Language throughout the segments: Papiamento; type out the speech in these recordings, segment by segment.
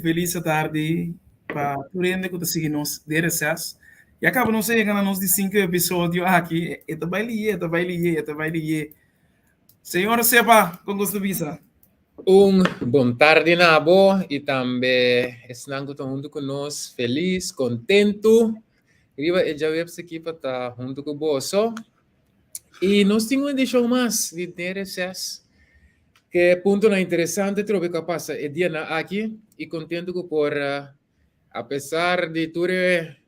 felis atardi pa tur hende ku ta sigui nos den reses. Ya kaba nos a yega na nos di sinku episodio aki. E ta bai liye, e ta bai liye, e ta bai liye. Señor Sepa, kon gusto bisa? Un bon tardi na bo i tambe esnan ku ta huntu ku nos, felis, kontentu riba e djaweps aki pa ta huntu ku boso. I nos tin un edishon mas di Den Reses. Ke puntonan interesante trobe ku a pasa e dianan aki i kontentu ku por apesar di tur e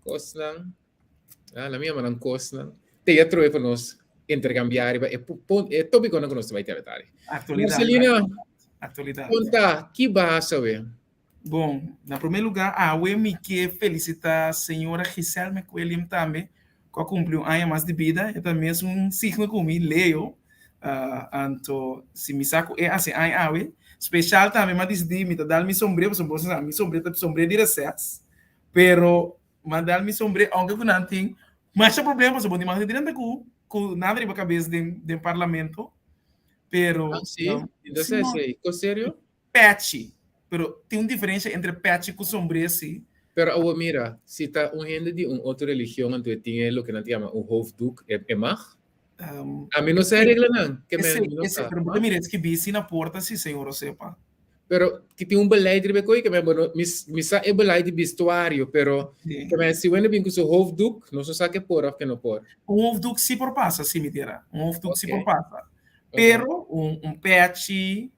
kosnan, ah, na mi yama nan kosnan, te ya trobe pa nos interkambiá riba e e tópikonan ku nos ta bai trata ari. Aktualidat. Marcelina, Aktualidat. konta ki basa we? Bon, na promé lugá awe mi ke felisitá señora Giselle McWilliam tambe ku a kumpli un aña mas di bida. E ta mesun signo ku mi, Leo. Anto si mi sa ku e hasi aña awe, speshal tambe mi a disidí mi ta dal mi sombré, pasobra bo sa mi sombré ta sombré di reses, pero mi a dal mi sombré ounke ku nan tin masha problema pasobra bo tin mas di drenta ku nada riba kabes den parlamento, pero Ah, sí? Entonces, sí, kos serio? Pechi, pero tin un diferencia entre pechi cu sombré si. Pero awor mira, si ta un hende di un otro religion anto e tin e loke nan ta yama un hoofddoek, e e mag? Ami no sa e reglanan, ke men mi no sa. Pero bo ta mira e skibí si na porta si, señor Osepa. Pero ki tin un beleid riba e koe, ke men bo no, mi mi sa e beleid di bistuario, pero ke men si wende bin ku su hoofddoek, nos no sa ke por of ke no por. Un hoofddoek si por pasa, si mi tera. Un hoofddoek si por pasa. Pero un un pechi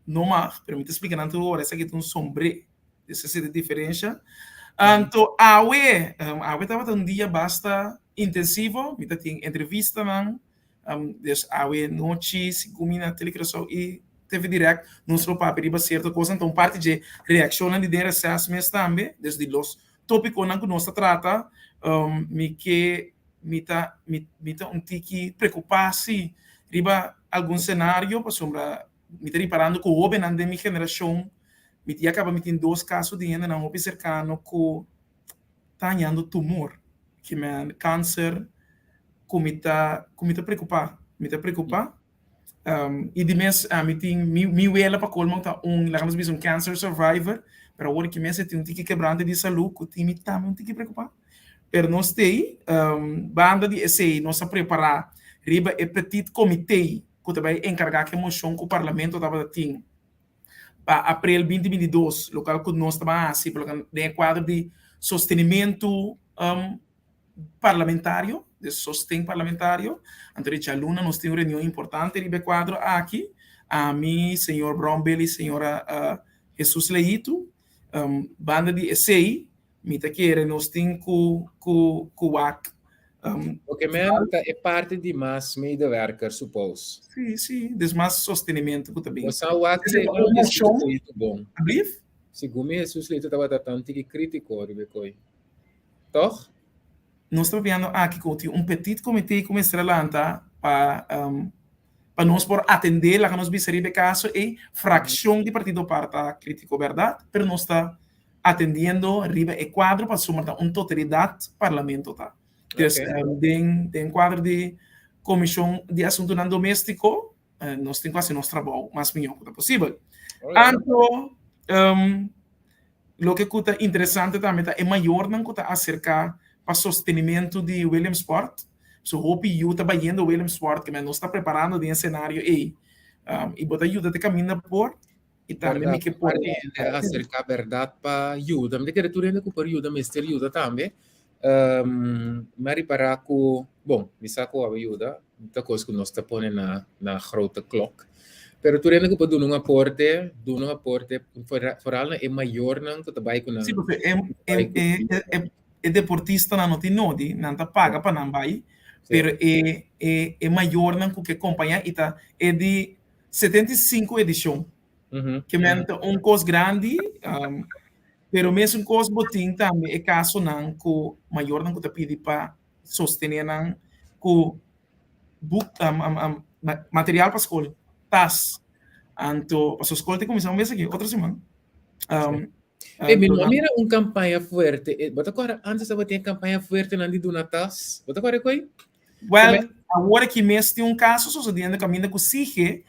No mag, pero mi ta splika nan tur ora, esaki ta un sombré. Esei ta e diferensha. Anto awe, awe tabata un dia basta intensivo, mi ta tin entrevistanan, dus awe nochi segun mi na Tele Curaçao i TV Direct nos lo papia riba sierto kos, anto un parti dje reakshonnan di den reses mes tambe, dus di los topikonan ku nos ta trata, mi ke mi ta mi ta un tiki preokupá si riba algun senario pasobra Mi ta riparando ku hóbennan den mi generashon, mi ya kaba mi tin dos kaso di hendenan hopi serkano ku ta hañando tumor, ki men kanser, ku mi ta ku mi ta preokupá, mi ta preokupá. I di mes ami tin mi mi wela pa kolmo ta un laga nos bisa un cancer survivor, pero awor ki mes e tin un tiki kebrante di salú ku tin mi tambe un tiki preokupá. Pero nos t'ei, banda di esei nos a prepará riba e petit comité ku ta bai enkargá ku e moshon ku Parlamento tabata tin pa aprel 2022, lokal ku nos ta ban hasi por lo den e kuadro di sostenimentu parlamentario, di sosten parlamentario. Anto di djaluna nos tin un reunion importante riba e kuadro aki, ami, señor Brownbill i señora Jesus Leito. Banda di esei Mi ta kere nos tin ku ku ku wak. Oke men ta e parti di mas medewerker suppose. Si si, des mas sostenimiento ku ta bin. Bo sa wak Esei ta un moshon. Bon. Ablief? Segun mi Jesus Leito tabata tan tiki kritiko riba e koi. Toch? Nos ta papiando aki ku tin un petit comité ku mester a lanta pa pa nos por atendé laga nos bisa riba e kaso ei. Frakshon di Partido Par ta kritiko bèrdat, pero nos ta atendiendo riba e kuadro pasobra ta un totalidat parlamento ta. Dus den den kuadro di Komishon di Asuntunan Doméstiko nos tin ku hasi nos trabou mas mihó ku ta posibel. Anto loke ku ta interesante tambe ta e mayornan ku ta aserká pa sostenimentu di Williamsport. So hopi yu ta bayendo Williamsport ke men nos ta preparando den e senario ei i bo ta yuda te kaminda por. I tambe mi ke por. Parti hende a aserká bèrdat pa yuda. Mi ta kere tur hende ku por yuda mester yuda tambe. Mi a ripará ku, bon, mi sa ku awe yuda ta kos ku nos ta pone na na grote klok. Pero tur hende ku por duna un aporte, duna un aporte, foral na e mayornan ku ta bai ku nan. Sí, pasobra e e e deportistanan no tin nodi, nan ta paga pa nan bai, pero e e e mayornan ku ke kompañá i ta e di 75 edishon. Ke men ta un kos grandi, pero mesun kos bo tin tambe e kasonan ku mayornan ku ta pidi pa sostené nan ku buk material pa skol, tas. Anto pasobra skol ta kuminsá un bes aki, otro siman. E mi no a mira un kampaña fuerte. Bo ta kòrda antes tabatin e kampaña fuertenan di duna tas? Bo ta kòrda e koi? Well, awor aki mes tin un kaso sosodiendo kaminda ku SIGE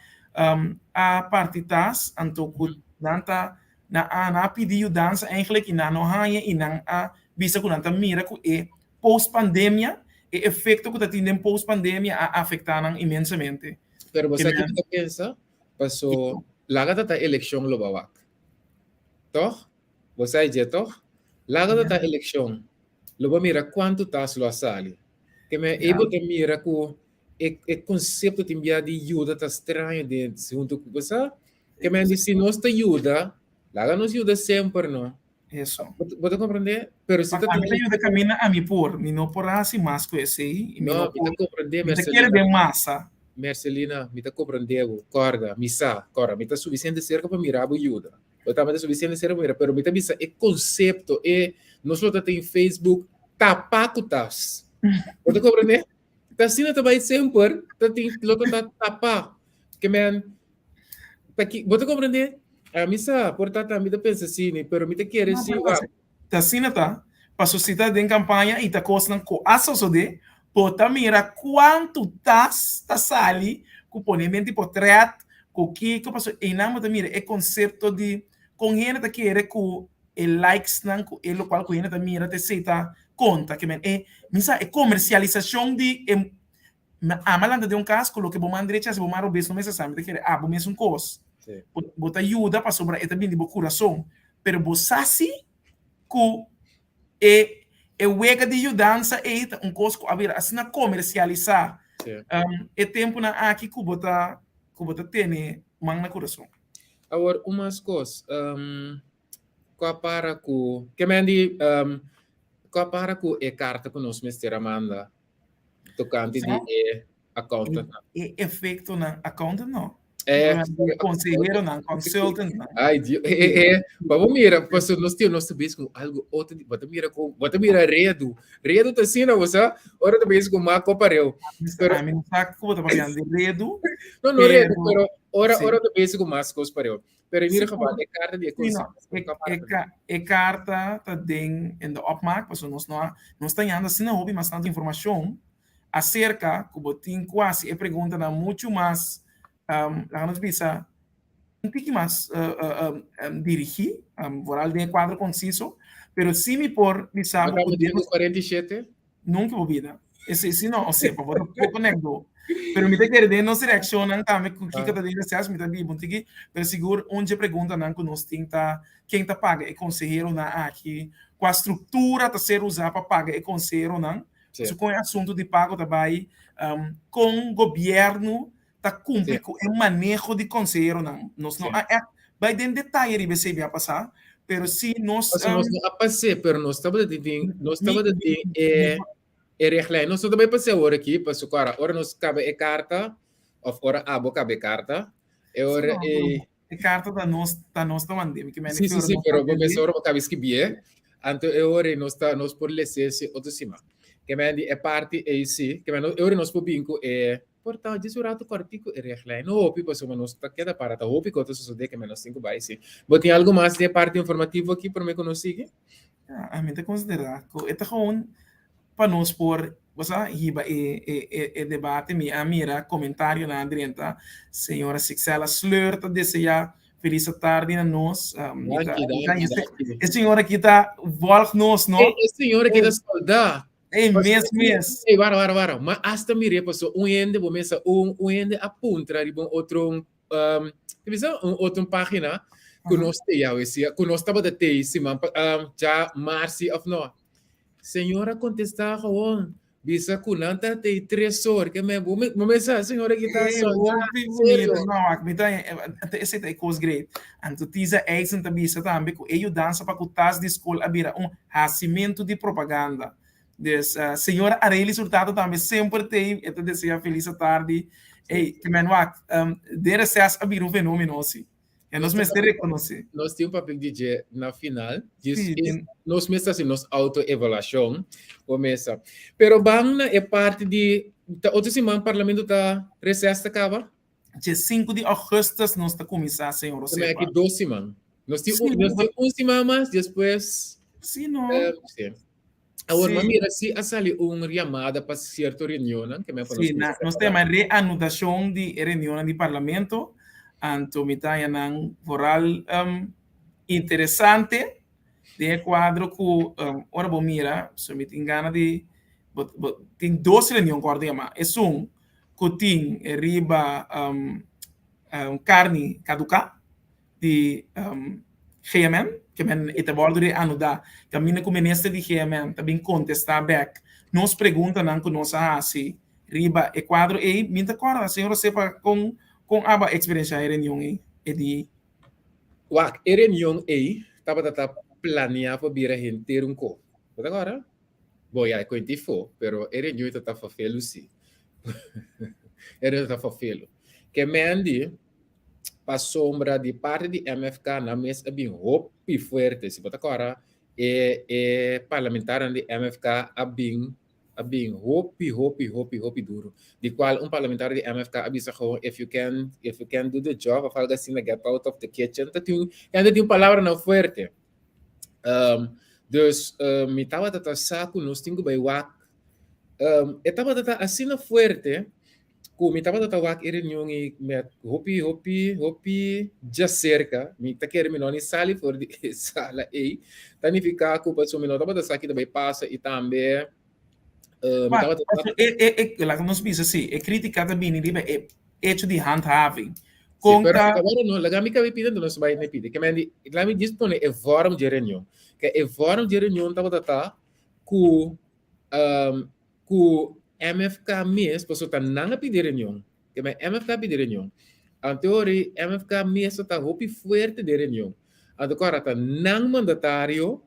a parti tas, anto ku nan ta. Nan a nan a pidi yudansa eigenlijk i nan no haña i nan a bisa ku nan ta mira ku e post pandemia, e efekto ku ta tin den post pandemia a afektá nan inmensamente. Pero bo sa kiko ta pensa? Paso laga ta ta elekshon lo ba wak. Tòg? Bo sa e dje tòg? Laga ta ta elekshon lo bo mira kuantu tas lo a sali. Ke men ei bo ta mira ku e e konsepto tin bia di yuda ta straño den huntu ku bo sa. Ke men di si nos ta yuda, laga nos yuda semper no. Eso. Bo ta comprende? Pero si ta Mi ta yuda camina a mi por, mi no por haci mas cu esey. Mi no, mi ta comprende, Mercelina. Mi ta kere den masa. Mercelina, mi ta comprende bo. Corda, mi sa, corda, mi ta suficiente cerca pa mira bo yuda. Bo tambe ta suficiente cerca pa mira, pero mi ta bisa e concepto, e nos lo ta tin Facebook tapa cu tas. Bo ta comprende? Ta asina ta bai semper, ta tin lo ta tapa. Ke men, Ta ki, bo ta comprende? A mi sa, por ta tambe ta pensa asina, pero mi ta kere si, wak. Ta asina ta, paso si ta den campaña y ta cosnan cu a sosode, bo ta mira cuantu tas ta sali cu pone mente potret, cu kico, paso eynan bo ta mira e concepto di con hende ta kere cu e likesnan cu e locual cu hende ta mira ta esey ta conta, ke men e, mi sa e comercialisacion di e Mi ama lanta den un kas ku loke bo man drecha hasi bo man robes no mester sa. Mi ta kere abo mesun kos. Bo ta yuda pasobra e ta bini di bo kurason. Pero bo sa si ku e e wega di yudansa ei ta un kos ku a bira asina komersialisá e tempunan aki ku bo ta ku bo ta tene man na kurason. Awor un mas kos, ku a para ku ke men di ku a para ku e karta ku nos mester a manda Tocante di e accountantnan. E efectonan accountant no. Conseheronan, consultantnan. Ay, Dios. Pa bo mira, paso nos tin nos ta bezig con algo otro, bo ta mira con, bo ta mira redu. Redu ta asina, bo sa, ora ta bezig con maco pareu. Pero ami no sa ku bo ta papiando di redu. No, no redu, pero ora ora ta bezig con mas cos pareu. Pero in ieder geval, e carta di e conseho. E carta ta den in de opmaak, pasobra nos no a, nos ta yanda asina hopi mas tantu informacion acerca cu bo tin cu haci e preguntanan muchu mas, laga nos bisa, un tiki mas dirigi, vooral den e cuadro conciso, pero si mi por bisa bo cu den. 47? Nunca bo bida. Esei si no, osea, pa bo ta poko nekdo. Pero mi ta kere den nos reakshonnan tambe ku kiko ta den reses, mi ta biba un tiki, pero sigur un dje preguntanan ku nos tin ta ken ta paga e konseheronan aki, kua struktura ta ser usá pa paga e konseheronan, pasobra kon e asuntu di pago ta bai, kon gobièrnu ta kumpli ku e maneho di konseheronan. Nos no a ègt bai den detaye riba esei bia pasá, pero si nos. Pasobra nos no a pas'é, pero nos tabata tin, nos tabata tin e e richtlijn. Nos no ta bai pas'é awor aki, pasobra ora nos kaba e karta, òf ora abo kaba e karta, e ora e. E karta ta nos ta nos ta mand'é. Mi ke mende Sí, sí, sí, pero bo mester ora bo kaba skibié, anto e ora ei nos ta nos por les'é si otro siman. Ke mende e parti ei sí, ke mende e ora nos por bin ku e Por ta djis un ratu kòrtiku e richtlijn. No hopi pasobra nos ta keda para. Ta hopi kos ta sosodé ke nos tin ku bai si. Bo tin algu mas den e parti informativo aki promé ku nos sigui? Ya, ami ta konsiderá ku e ta gewoon pa nos por, bo sa, hiba e e e debate. Mi a mira komentarionan a drenta. Señora Sixela Sleur ta deseá felis atardi na nos. Danki, danki, danki. E señora aki ta vòlg nos, no? E señora aki ta sòldá. Ei, mes, mes. Ei, wara, wara, wara. Ma hasta mir'é paso un hende, bo mesa un, un hende a puntra riba un otro, um, te bisa un otro página ku nos te ya, wesia, ku nos tabata te siman, um, ja marsi of no. Señora kontestá gewoon, bisa ku nan ta te tres or, ke me, bo, bo mesa, señora ki ta Ei, soldá, hopi serio. bonito. No, wak, mi ta, ese ta e kos great. Anto Tiza Eisen ta bisa tambe ku e yudansa pa ku tas di skol a bira un hasimentu di propaganda. Dus señora Arelis Hurtado tambe semper t'ei, e ta desea felis atardi. Ey, ke men wak, den reses a bira un fenomeno si. E nos mester rekonosé. Nos tin un papel di dje na final. Djis nos mester hasi nos autoevaluashon bo mesa. Pero ban na e parti di, ta otro siman parlamento ta reses ta kaba? Dje sinku di augustus nos ta kuminsá, señor Josefa. Tuma aki dos siman. Nos tin un, nos tin un siman mas, despues. Sí, no. Sí. Awor, ma mira, si a sali un yamada pa sierto reunionnan, ke men pa nos Sí, na, nos ta yama reanudashon di e reunionnan di parlamento, anto mi ta haña nan vooral um, interesante den e kuadro ku um, ora bo mira, so mi tin gana di bo, bo, tin dos reunion ku a wòrdu yamá. Esun ku tin riba um, um, karni kaduká di um, GMN, ke men e ta wòrdu reanudá kaminda ku minister di GMN ta bin kontestá bèk nos preguntanan ku nos a hasi riba e kuadro ei. Mi ta kòrda, señor Osepa, kon kon aba eksperensiá e reunion ei e di ei? Wak, e reunion ei tabata ta planeá pa bira henter un ko. Bo ta kòrda? Bo, ya, e kuenta ifó, pero e reunion ei ta ta fafelu sí. E reunion ta ta fafelu. Ke men di, pasobra di parti di MFK nan mes a bin hopi fuerte. Si bo ta kòrda, e e parlamentarionan di MFK a bin a bin hopi hopi hopi hopi duro. Di kual un parlamentario di MFK a bisa gewoon if you can if you can do the job of algo asina get out of the kitchen. Ta tin kende tin palabranan fuerte. Um, dus um, mi tabata ta sa ku nos tin ku bai wak. Um, e tabata ta asina fuerte ku mi tabata ta wak e reunion i met hopi hopi hopi djaserka. Mi ta kere mi no ni sali for di e sala ei. Ta nifiká ku pasobra mi no tabata sa ki ta bai pasa i tambe uh, mi tabata ta E, e, e, laga nos bisa si, e krítika ta bini riba e hecho di handhaving. Sí, Kon pero ta awor no, laga mi kabe pida, nos bai na pida. Ke men di, laga mi djis pone e vorm dje reunion. Ke e vorm dje reunion tabata ta ku um, ku MFK mes, pasobra ta nan a pidi reunion. Ke men MFK a pidi reunion. Anto ori MFK mes ta hopi fuerte den reunion. Anto kora ta nan mandatario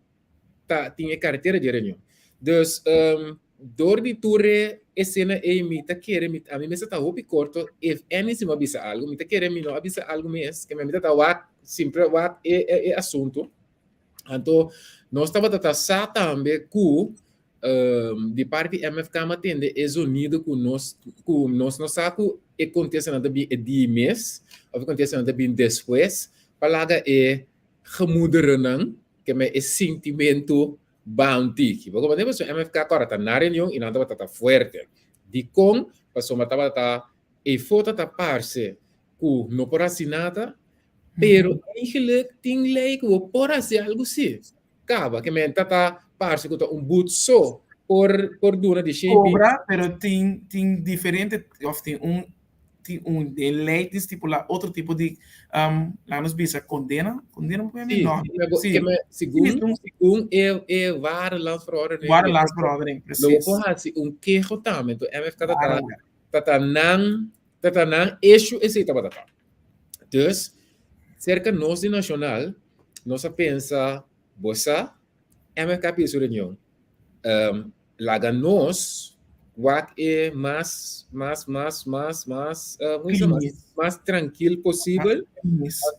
ta tin e karetera di reunion. Dus um, door di tur e esena ei mi ta kere mi ami mes ta hopi korto if any si mi a bisa algo mi ta kere mi no a bisa algo mes ke mi ta ta wak simple wak e e, e asunto. Anto nos tabata ta sa tambe ku di parti MFK m'a tende e zonido ku nos ku nos no sa ku e kontestanan ta bin e di mes òf e kontestanan ta bin despues pa laga e gemoederennan ke me e sintimentu baha un tiki. Bo komprende? Pasobra MFK kòrda ta na reunion i nan tabata ta fuerte. Dikon? Pasobra tabata e foto ta parse ku no por hasi nada, pero eigenlijk tin lei ku bo por hasi algu si. Kaba, ke men ta ta parse ku ta un but so por por duna di shen bin. Kobra, pero tin tin diferente of tin un tin un den lei tin stipulá otro tipo di um, laga nos bisa kondena, kondena por Sí, no, ke me, sí. ke me, segun, Sí, un- segun e e warenlandsverordening, Warenlandsverordening, lo precies. por hasi un keho tambe, enton MFK ta ta Claro. ta ta nan ta ta nan issue esei tabata ta. Dus, serka nos di Nashonal, nos a pensa, bo sa, MFK pidi su reunion. Um, laga nos wak e mas, mas, mas, mas, mas, uh, hoe is dat? mas, mas trankil posibel.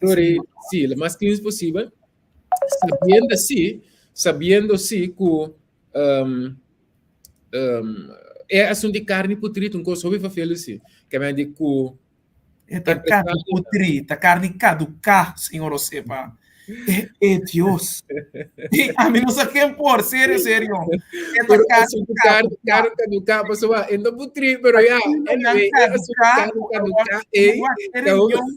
Sorry, sí, mas clean posibel. Sabiendo sí, sabiendo sí ku um, um, e asunto di carne putri, un kos hopi vervelend sí. Ke men di ku E ta karni putrí, ta karni kaduká, señor Osepa. E, e Dios. E, ami no sa ken por, serio, serio. E ta Pero karni asunto karni kaduká. karni kaduká, pasobra e no putrí, pero ya, anyway, e asunto Kaduká, karni kaduká, ei, wak, e ta reunion,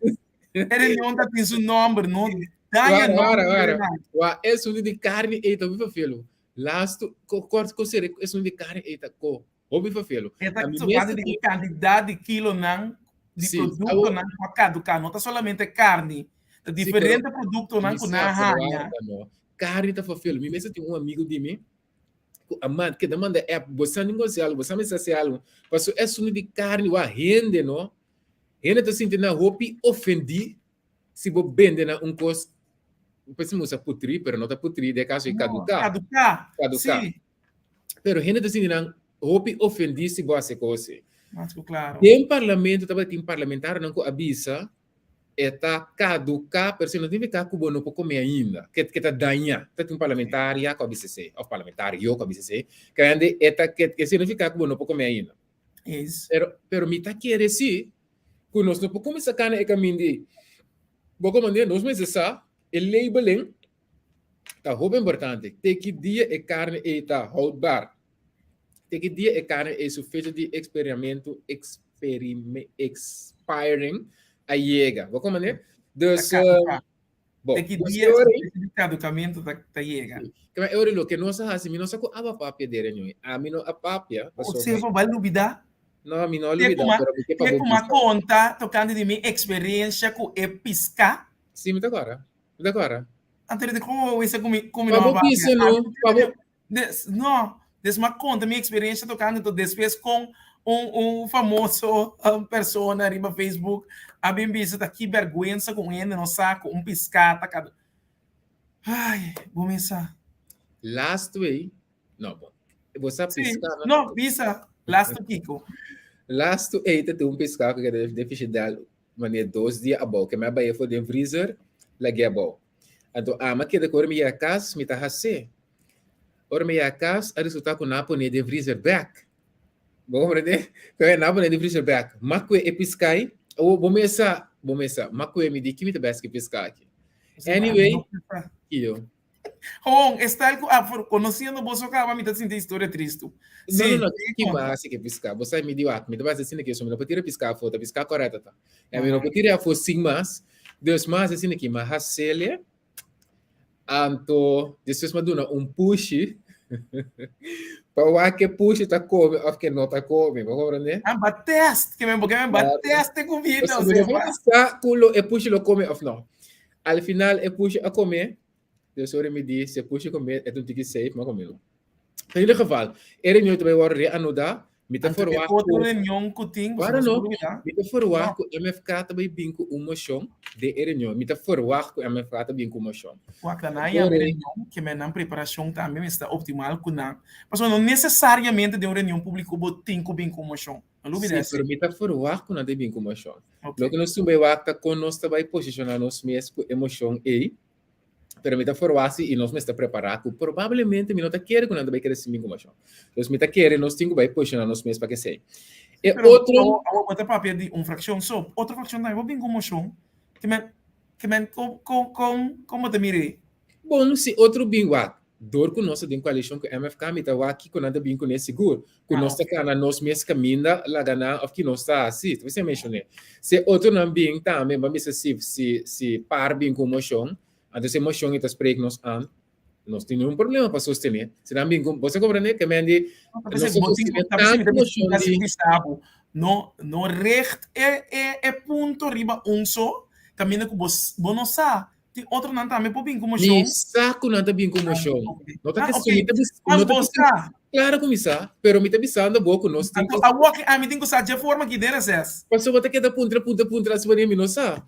e reunion ta tin su nomber, no daña Wara, wara, nomber wara. nan. Wa, e asunto di karni ei ta hopi vervelu. Laatste, ko, kort ko seri, e asunto di karni ei ta ko. Hopi vervelu. E ta A mi tocando mes di tin cantidad di kilonan di Sí, productonan awo cu a caduca. No ta solamente carni, ta Sí, pero diferente productonan mi cu sa, nan a pero haña. warda no. Carni ta vervelu. Mi mes tin un amigo di mi cu a manda, keda manda app, bo sa negocia algo, bo sa mester haci algo. Paso esun di carni, wa hende no, hende ta sinti nan hopi ofendi si bo bende nan un cos, pues mi usa putri, pero no ta putri, den e caso e No, caduca. caduca, Caduca. sí. Pero hende ta sinti nan hopi ofendí si bo hasi kos ei. Mas ku klaro. Den parlamento tabatin parlamentarionan ku a bisa e ta kaduká, pero esei no signifiká ku bo no por kome ainda, ke ke ta dañá. Ta tin un parlamentaria ku a bisa esei, òf parlamentario ku a bisa esei, ke hende e ta ke esei no signifiká ku bo no por kome ainda. Es. Pero pero mi ta kere si ku nos no por kuminsá kana e kaminda ei. Bo komand'é nos mester sa e labeling Ta hopi importante. Te ki dia e karni ei ta houdbaar? Te ki dia e karni ei su fecha di eksperiamentu, expiring, a yega? Bo komprende? Dus, Ta kaduká. Bon, Te ki dus dia e ora ei, di caducamento ta yega. Sí. Kema e ora loke nos a hasi, mi no sa ku aba papia den reunion ei. Ami no a papia, O pasobra sea, bo bai lubida. No, mi no a Te lubida, kuma, pero mi ke pa te bo kuma bisa. konta tokante di mi eksperensia ku e piská. Sí, mi ta kòrda. Mi ta kòrda. Anto di kon wesa ku mi ku mi Pa no bo a papia. bisa no, Ami no pa bo des, no, des m'a konta mi eksperensia tokante to despues kon un un famoso persona riba Facebook a bin bisa ta ki bèrgwensa ku un hende no sa ku un piská ta kada. Ai, bo mes sa. Last way, no, bo, bo sa Sí, piská no? no, bisa, lastu kiko? Lastu ei ta tin un piská ku keda den fishidal manera dos dia abou, ke mi a bai afó den freezer, lag'é abou. Anto ami a keda ku ora mi yega kas mi ta has'é. Ora mi yega kas a resultá ku nan a pon'é den freezer bèk. Bo komprendé? Ku nan a pon'é den freezer bèk. M'a kue e piskai, awor bo mes sa, bo mes sa, m'a kue mi di ki mi ta bèske piska aki. Anyway, kiyo. Gewoon, e style ku a konosiendo boso kaba mi ta sinti historia tristu. No, no, no, ki mas ke piska. Bo sa mi di wak, mi ta basa asina ke so mi no por tira piska afó, ta piska korèkto ta. E mi no por tira afó sin mas. Dus mas asina ki mi a hasele, anto despues mi a duna un pushi pa wak ke pushi ta kome òf ke no ta kome. Bo komprende? Ah, ba test, ke men bo ke men ba test e kumida. Mi no por sa ku lo e pushi lo kome òf no. Al final e pushi a kome, dus ora mi di si e pushi kome e ta un tiki safe, mi a kome. In ieder geval, e reunion ta bai wòrdu reanudá, mi ta Anto e ferwagt otro ku reunion ku tin, boso Wara no no, por lubidá. mi ta ferwagt No. ku MFK ta bai bin ku un moshon den e reunion. Mi ta ferwagt ku MFK ta bin ku un moshon. Wak ta nan yama Ora reunion, ke men nan preparashon tambe mester ta optimal ku nan. Pasobra no nesesariamente den un reunion públiko bo tin ku bin ku un moshon. No lubidá Sí, esei. pero mi ta ferwagt ku nan ta bin ku moshon. Ok. Loke nos tin bai wak ta kon nos ta bai posishoná nos mes ku e moshon ei. Pero mi ta forwá si i nos mester prepará ku probablemente mi no ta kere ku nan ta bai kere sin bin ku moshon. Dus mi ta kere nos tin ku bai posishoná nos mes pa kesei. E Pero otro. awor, awor bo ta papia di un frakshon so, otro frakshon tambe por bin ku moshon. Ke men, ke men kon, kon, kon, kon bo ta mira ei? Bon, si otro bin wak, dor ku nos ta den koalishon ku MFK mi ta wak kiko nan ta bin kuné sigur. Ku Ah, nos ta ok. kana nos mes kaminda laga nan òf ki nos ta hasi. Ta bisa menshoné. Si e otronan bin tambe, bo a bisa si si si par bin ku un moshon, anto si e moshon ei ta spreek nos aan, nos tin ningun problema pa sostené. Si nan bin ku, bo sa komprendé? Ke men di No, ta nos bisa ta bo tin sostené ku, ta bisa mi tantu ta moshon bisa di bisa bo, no no richt e e e punto riba un so, kaminda ku bo bo no sa Tin otronan tambe por bin ku Mi moshon. sa ku nan ta bin ku Ah, moshon. ok. No ta Ah, kestion, ok. mi ta bis, Mas no ta bo kestion, sa. klaro ku mi sa, pero mi ta bisando bo ku nos tin Anto ku. awor ki ami tin ku sa dje forma ki den reses. Pasobra bo ta keda puntra, puntra, puntra asina mi no sa.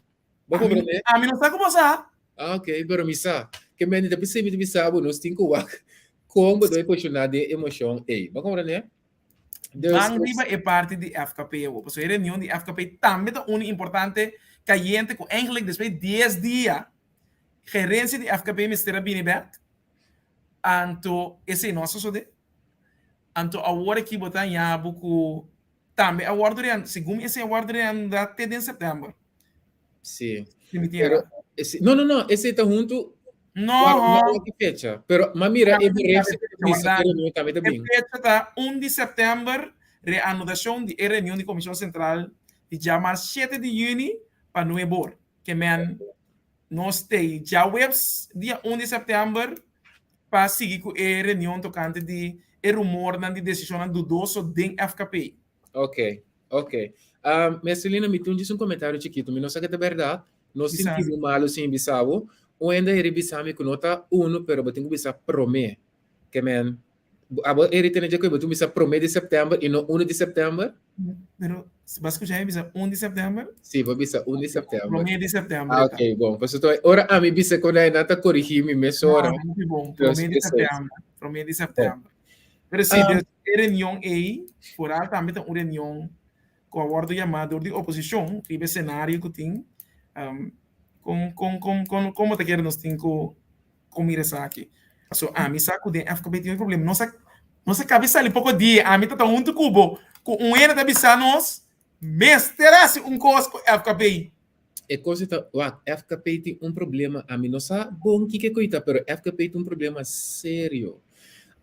Bo Ami, komprende? ami no sa ku bo sa. Ah, ok, pero mi sa. Ke men ta bisa mi ta bisa bo nos tin ku wak kon bo debe posishoná den e moshon ei. Bo komprende? Dus, Ban riba e parti di FKP awor. Pasobra e reunion di FKP tambe ta unu importante kayente ku eigenlijk despues di dies dia gerensia di FKP mester a bini bek. Anto esei no a sosode. Anto awor aki bo ta haña bo ku tambe a wòrdu rean, segun esei a wòrdu reanudá te den sèptèmber. Sí. Si mi tin Pero, erá. ese, no, no, no, esei ta huntu No, Wak, no wak e fecha, pero ma mira e bericht E ku fecha, bisa warda. e reunion tambe ta E bin. fecha ta 1 di sèptèmber, reanudashon di e reunion di Komishon Sentral di djamars 7 di yüni pa nuebe or. Ke men nos tei djaweps dia 1 di sèptèmber pa sigui ku e reunion tokante di e rumornan di desishonnan dudoso den FKP. Ok, ok. Um, Mercelina, mi tin djis un komentario chikitu. Mi no sa ke ta bèrdat. No Bisa. sinti bo malu sin bisa bo. Un hende heri bisa mi ku no ta unu, pero bo tin ku bisa promé. Ke men, abo heri tene dje ku bo tin ku bisa promé di sèptèmber i no unu di sèptèmber? Pero, bo a skucha mi bisa un di sèptèmber? Sí, bo bisa un di sèptèmber. Promé di sèptèmber Ah, e ta. ok, bon. Pasobra to ora ami bisa ku nan ta korigí mi mesora. No, hopi bon. Dus, Promé di esei. sèptèmber. Promé di sèptèmber. Pero sí, Ah. dus e reunion ei, vooral tambe ta un reunion ku a wòrdu yamá dor di oposishon riba e senario ku tin, kon kon kon kon komo ta kere nos tin ku ku mira esaki? Pasobra ami sa ku den FKP tin un problema, nos a nos a kabi sali poko dia, ami ta ta huntu ku bo, ku un hende ta bisa nos mester hasi un kos ku FKP. E kos ta, wak, FKP tin un problema, ami no sa bon kiko ku ta, pero FKP tin un problema serio.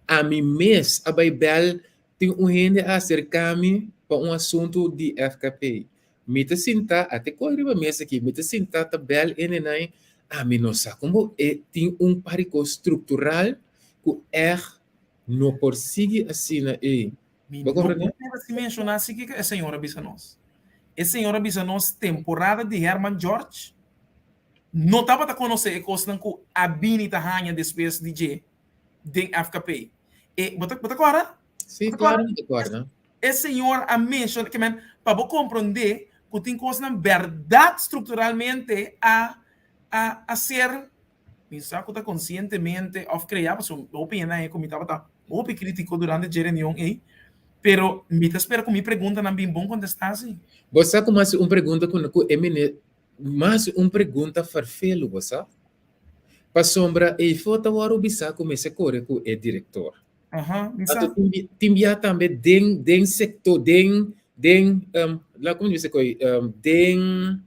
Ami mes a bai bèl Tin un hende a aserká mi pa un asuntu di FKP. Mi ta sintá, a te koi riba mesa aki, mi ta sintá ta bèl e nenai, Ami no sa kon bo e tin un par di kos struktural ku ègt no por sigui asina ei. Mi Bo no komprendé? por keda sin menshoná si kiko e señor a bisa nos. E señor a bisa nos temporada di Herman George no tabata konosé e kosnan ku a bini ta haña despues di dje den FKP. E, bo ta, bo ta kòrda? Sí, Bo ta klaro kòrda? mi ta kòrda. E señor a menshoná, ke men, pa bo komprondé ku tin kosnan bèrdat strukturalmente a, a, a ser Mi sa ku ta konsientemente òf kreá, pasobra hopi hende a haña ku mi tabata hopi krítiko durante dje reunion ei, pero mi ta spera ku mi preguntanan bin bon kontestá si. Bo sa ku mas un pregunta ku ku e mene mas un pregunta ferfelu bo sa? Pasobra eifo ta wòrdu bisá ku mester kore ku e direktor. Aha, mi sa. Anto tin tin bia tambe den den sektor den den la komo mi bisa koe den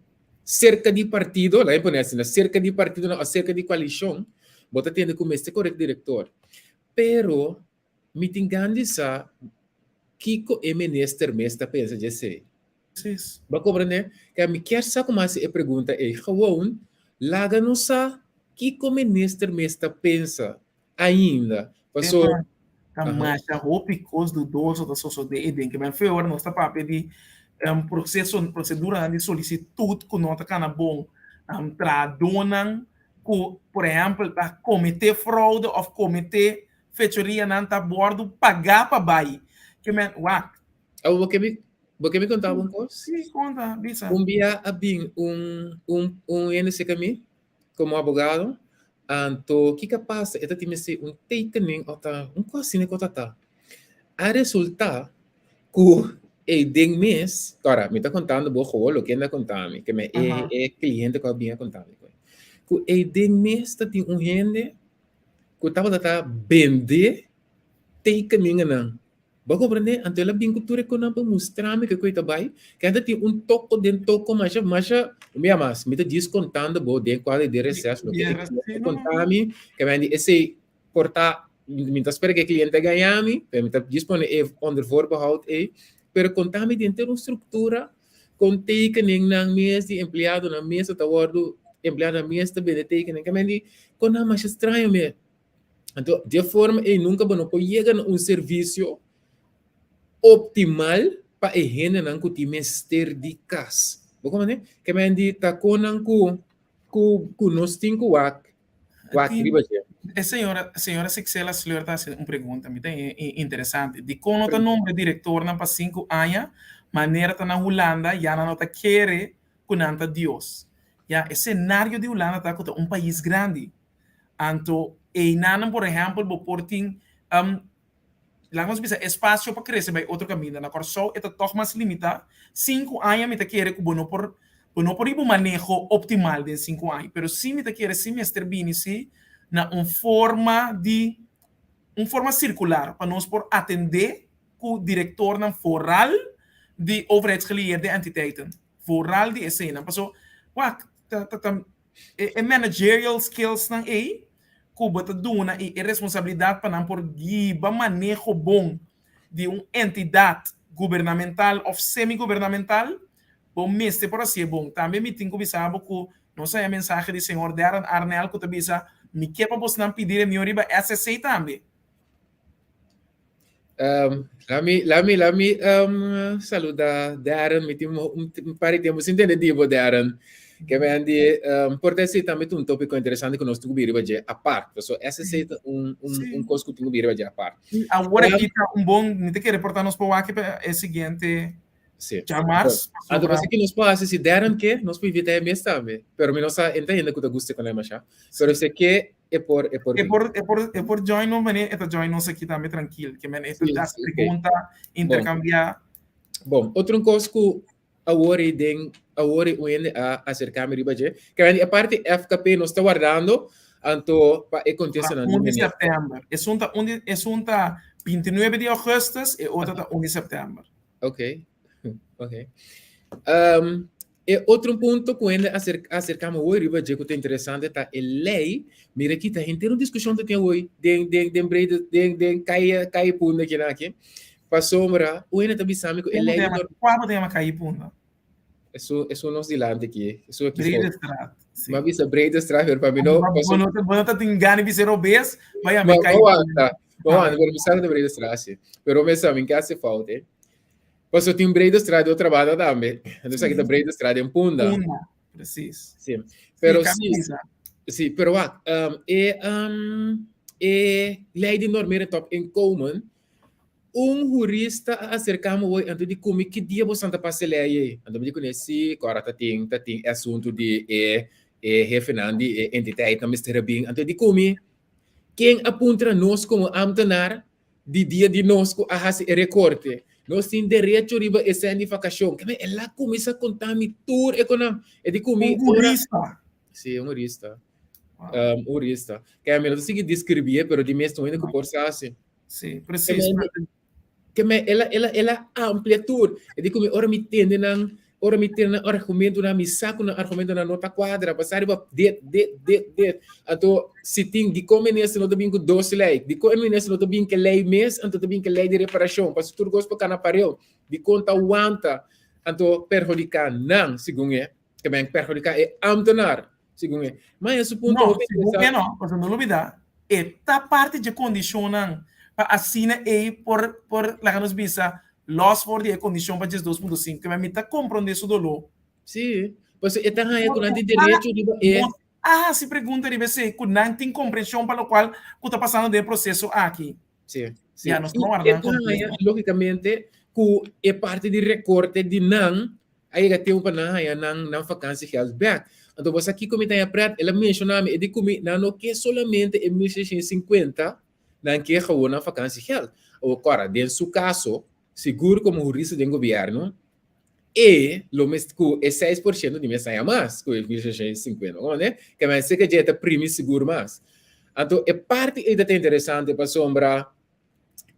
Serka di partido, laga mi pone asina, serka di partidonan òf serka di koalishon, bo ta tende ku mester kore ku direktor. Pero mi tin gan di sa kiko e minister mes ta pensa dje esei. Precies. Bo a komprendé? Kaya mi kier sa ku mi hasi e pregunta ei. Gewoon laga nos sa kiko minister mes ta pensa ainda. Paso. Stefan, ta masha hopi kos dudoso ta sosodé ei den. Kimen fe ora nos ta papia di proseso, proseduranan di solisitut ku no ta kana bon. Trahadónan ku, por ehèmpel, ta kometé froude òf kometé fechorianan ta wòrdu pagá pa bai. Kimen, wak. Abo bo ke mi, bo ke mi konta bo un kos? Sí, konta, bisa. Un bia a bin un, un, un hende serka mi Komo abogado, anto kiko a pasa? E ta tin mester un tekening òf ta un kos asina ku ta ta. A resultá ku ei den mes, ora mi ta kontando bo gewoon loke nan a konta mi, ke mi e e kliente ku a bin a konta mi, ku ei den mes ta tin un hende ku tabata ta bende tekeningennan. Bo a comprende? Anto el a bin cu tur e conan pa mustra mi kico e ta bay. Kende tin un toco den toco masha, masha, un bia mas, mi ta djis contando bo den cuadro di receso loke e cliente conta mi, ke men di esey por ta, mi ta spera cu e cliente a gaña mi, pero mi ta djis pone e onder voorbehoud ey, pero conta mi den tur un structura con tekeningnan mes di empleadonan mes ta wordo, empleadonan mes ta bende tekening, ke men di conan masha straño mi. Anto, di e forma ei nunka bo no por yega na un servisio optimal pa e hendenan ku tin mester di kas. Bo komprende? Ke men di takonnan ku ku ku nos tin ku wak wak riba dje. E señora señora Sixela Sleur ta hasi un pregunta mi ta interesante. Dikon no ta nombra direktornan pa sinku aña manera ta na Hulanda ya nan no ta kere ku nan ta Dios? Ya e senario di Hulanda ta ku ta un pais grandi. Anto einanan por ehèmpel bo por tin laga nos bisa espasio pa krese bai otro kaminda. Na Kòrsou e ta tòg mas limitá. Sinku aña mi ta kere ku bo no por bo no por hiba un maneho optimal den sinku aña. Pero sí mi ta kere sí mester bini sí na un forma di un forma sirkular pa nos por atendé ku direktornan foral di overheidsgelieerde entiteiten. Foral di eseinan. Paso wak ta ta ta E managerial skillsnan ei ku bo ta duna i e responsabilidat pa nan por giba maneho bon di un entidat gubernamental òf semi-gubernamental, bo mester por hasié bon. Tambe mi tin ku bisa bo ku nos haña mensahe di señor Darren Arnell ku ta bisa, Mi ke pa bosnan pidi reunion riba SSC tambe. Lami, lami, lami saluda Darren. Mi tin un par di tempo sin tende di bo, Darren. Ke men di, por ta esei tambe ta un tópiko interesante ku nos tin ku bira riba dje apart. Pasobra esei ta un, un, un kos ku tin ku bira riba dje apart. Awor aki ta un bon, mi ta kere por ta nos por wak pa e siguiente djamars. Anto pasobra ki nos por hasi, si Darren ke, nos por invita e mes tambe. Pero mi no sa, e no ta hende ku ta gusta ku nan masha. Pero si e ke, E por, e por. E por, e por, e por join nos, wanneer e ta join nos aki tambe trankil. Ke men e ta hasi pregunta, interkambiá. Bon, otro un kos ku awor i den awor i un hende a aserká mi riba dje, ke men di aparte FKP nos ta wardando anto pa e kontestanan di 1 di sèptèmber. Esun ta un di esun ta 29 di ougùstùs, e otro ta 1 di sèptèmber. Ok, ok. E otro punto ku hende a aserká mi hoy riba dje ku ta interesante ta e lei. Mira aki ta henter un diskushon ta tin hoy den den den brede den den kaya kaya punda kinan aki. Pasobra un hende ta bisa mi ku e lei Kua bo ta yama kaya punda? Esun, esun nos dilanti aki. Esun aki. Bredestraat. Sí. Ma bisa Bredestraat, pero pa mi no. Bo no, bo no ta tin gana bisa robes, maar ja, me kai. Aguanta, aguanta, pero mi sa de Bredestraat, sí. Pero me sa, mi ke hace fout, eh. Paso tin Bredestraat de otra banda tambe. Entonces aki ta Bredestraat en Punda. Punda, precies. Sí. Pero sí, sí, pero wak, um, e, um, e ley di normeren top inkomen, Un hurista a aserká mi hoy anto di ku mi ki dia bosan ta pasa e lei ei? Anto mi di kuné, Sí, kòrda ta tin ta tin e asuntu di e e hefenan di e entiteitnan mester a bin. Anto di ku mi, Ken a puntra nos komo ámtenar di dia di nos ku a hasi e rekorte? Nos tin derecho riba e sèn di vakashon. Keme el a kuminsá konta mi tur e konan. E di ku mi Un ora. hurista. Sí, un hurista. Un hurista. Keme mi no ta sigui deskribí e, pero di mes ta un hende ku por sa hasi. Sí, precies. Que me, ela, ela, ela amplia tur. E di mi ora mi tende nan, ora mi tende nan argumento nan, mi saco nan argumento nan no ta cuadra, pasar riba dit, dit, dit, dit. Anto, si tin, di con minister no ta bin cu dos ley? Di con minister no ta bin ke ley mes, anto ta bin ke ley di reparacion? Paso tur cos pa cana pareu. Di con ta wanta, anto perjudica nan, segun e, ke men perjudica e ambtenaar, segun e. Ma en su punto No, segun e no, pasobra no lubida, e ta parti dje kondishonnan pa asina ei por por laga nos bisa los for di e kondishon pa 12.5, ke mi ta komprondé su doló. Sí, pasobra e ta haña ku nan tin derecho riba e. Nos a hasi pregunta riba esei ku nan tin komprenshon pa lokual ku ta pasando den e proseso aki. Sí, sí. Ya, nos I ta warda e nan ta haña kontesta. lógikamente ku e parti di rekorte di nan A yega tempu pa nan haña nan nan vakansiegeld bèk. Anto bo sa kiko mi ta haña prèt? El a menshoná mi, e di ku mi, nan no ke solamente e 1650, nan ke gewoon nan vakansiegeld. Awor kòrda, den su kaso, sigur komo hurista den gobièrnu, e lo mester ku e 6% di mes haña mas ku e 1650. Bo komprendé? Ke men seka dje e ta primi sigur mas. Anto e parti ei ta ta interesante pasobra,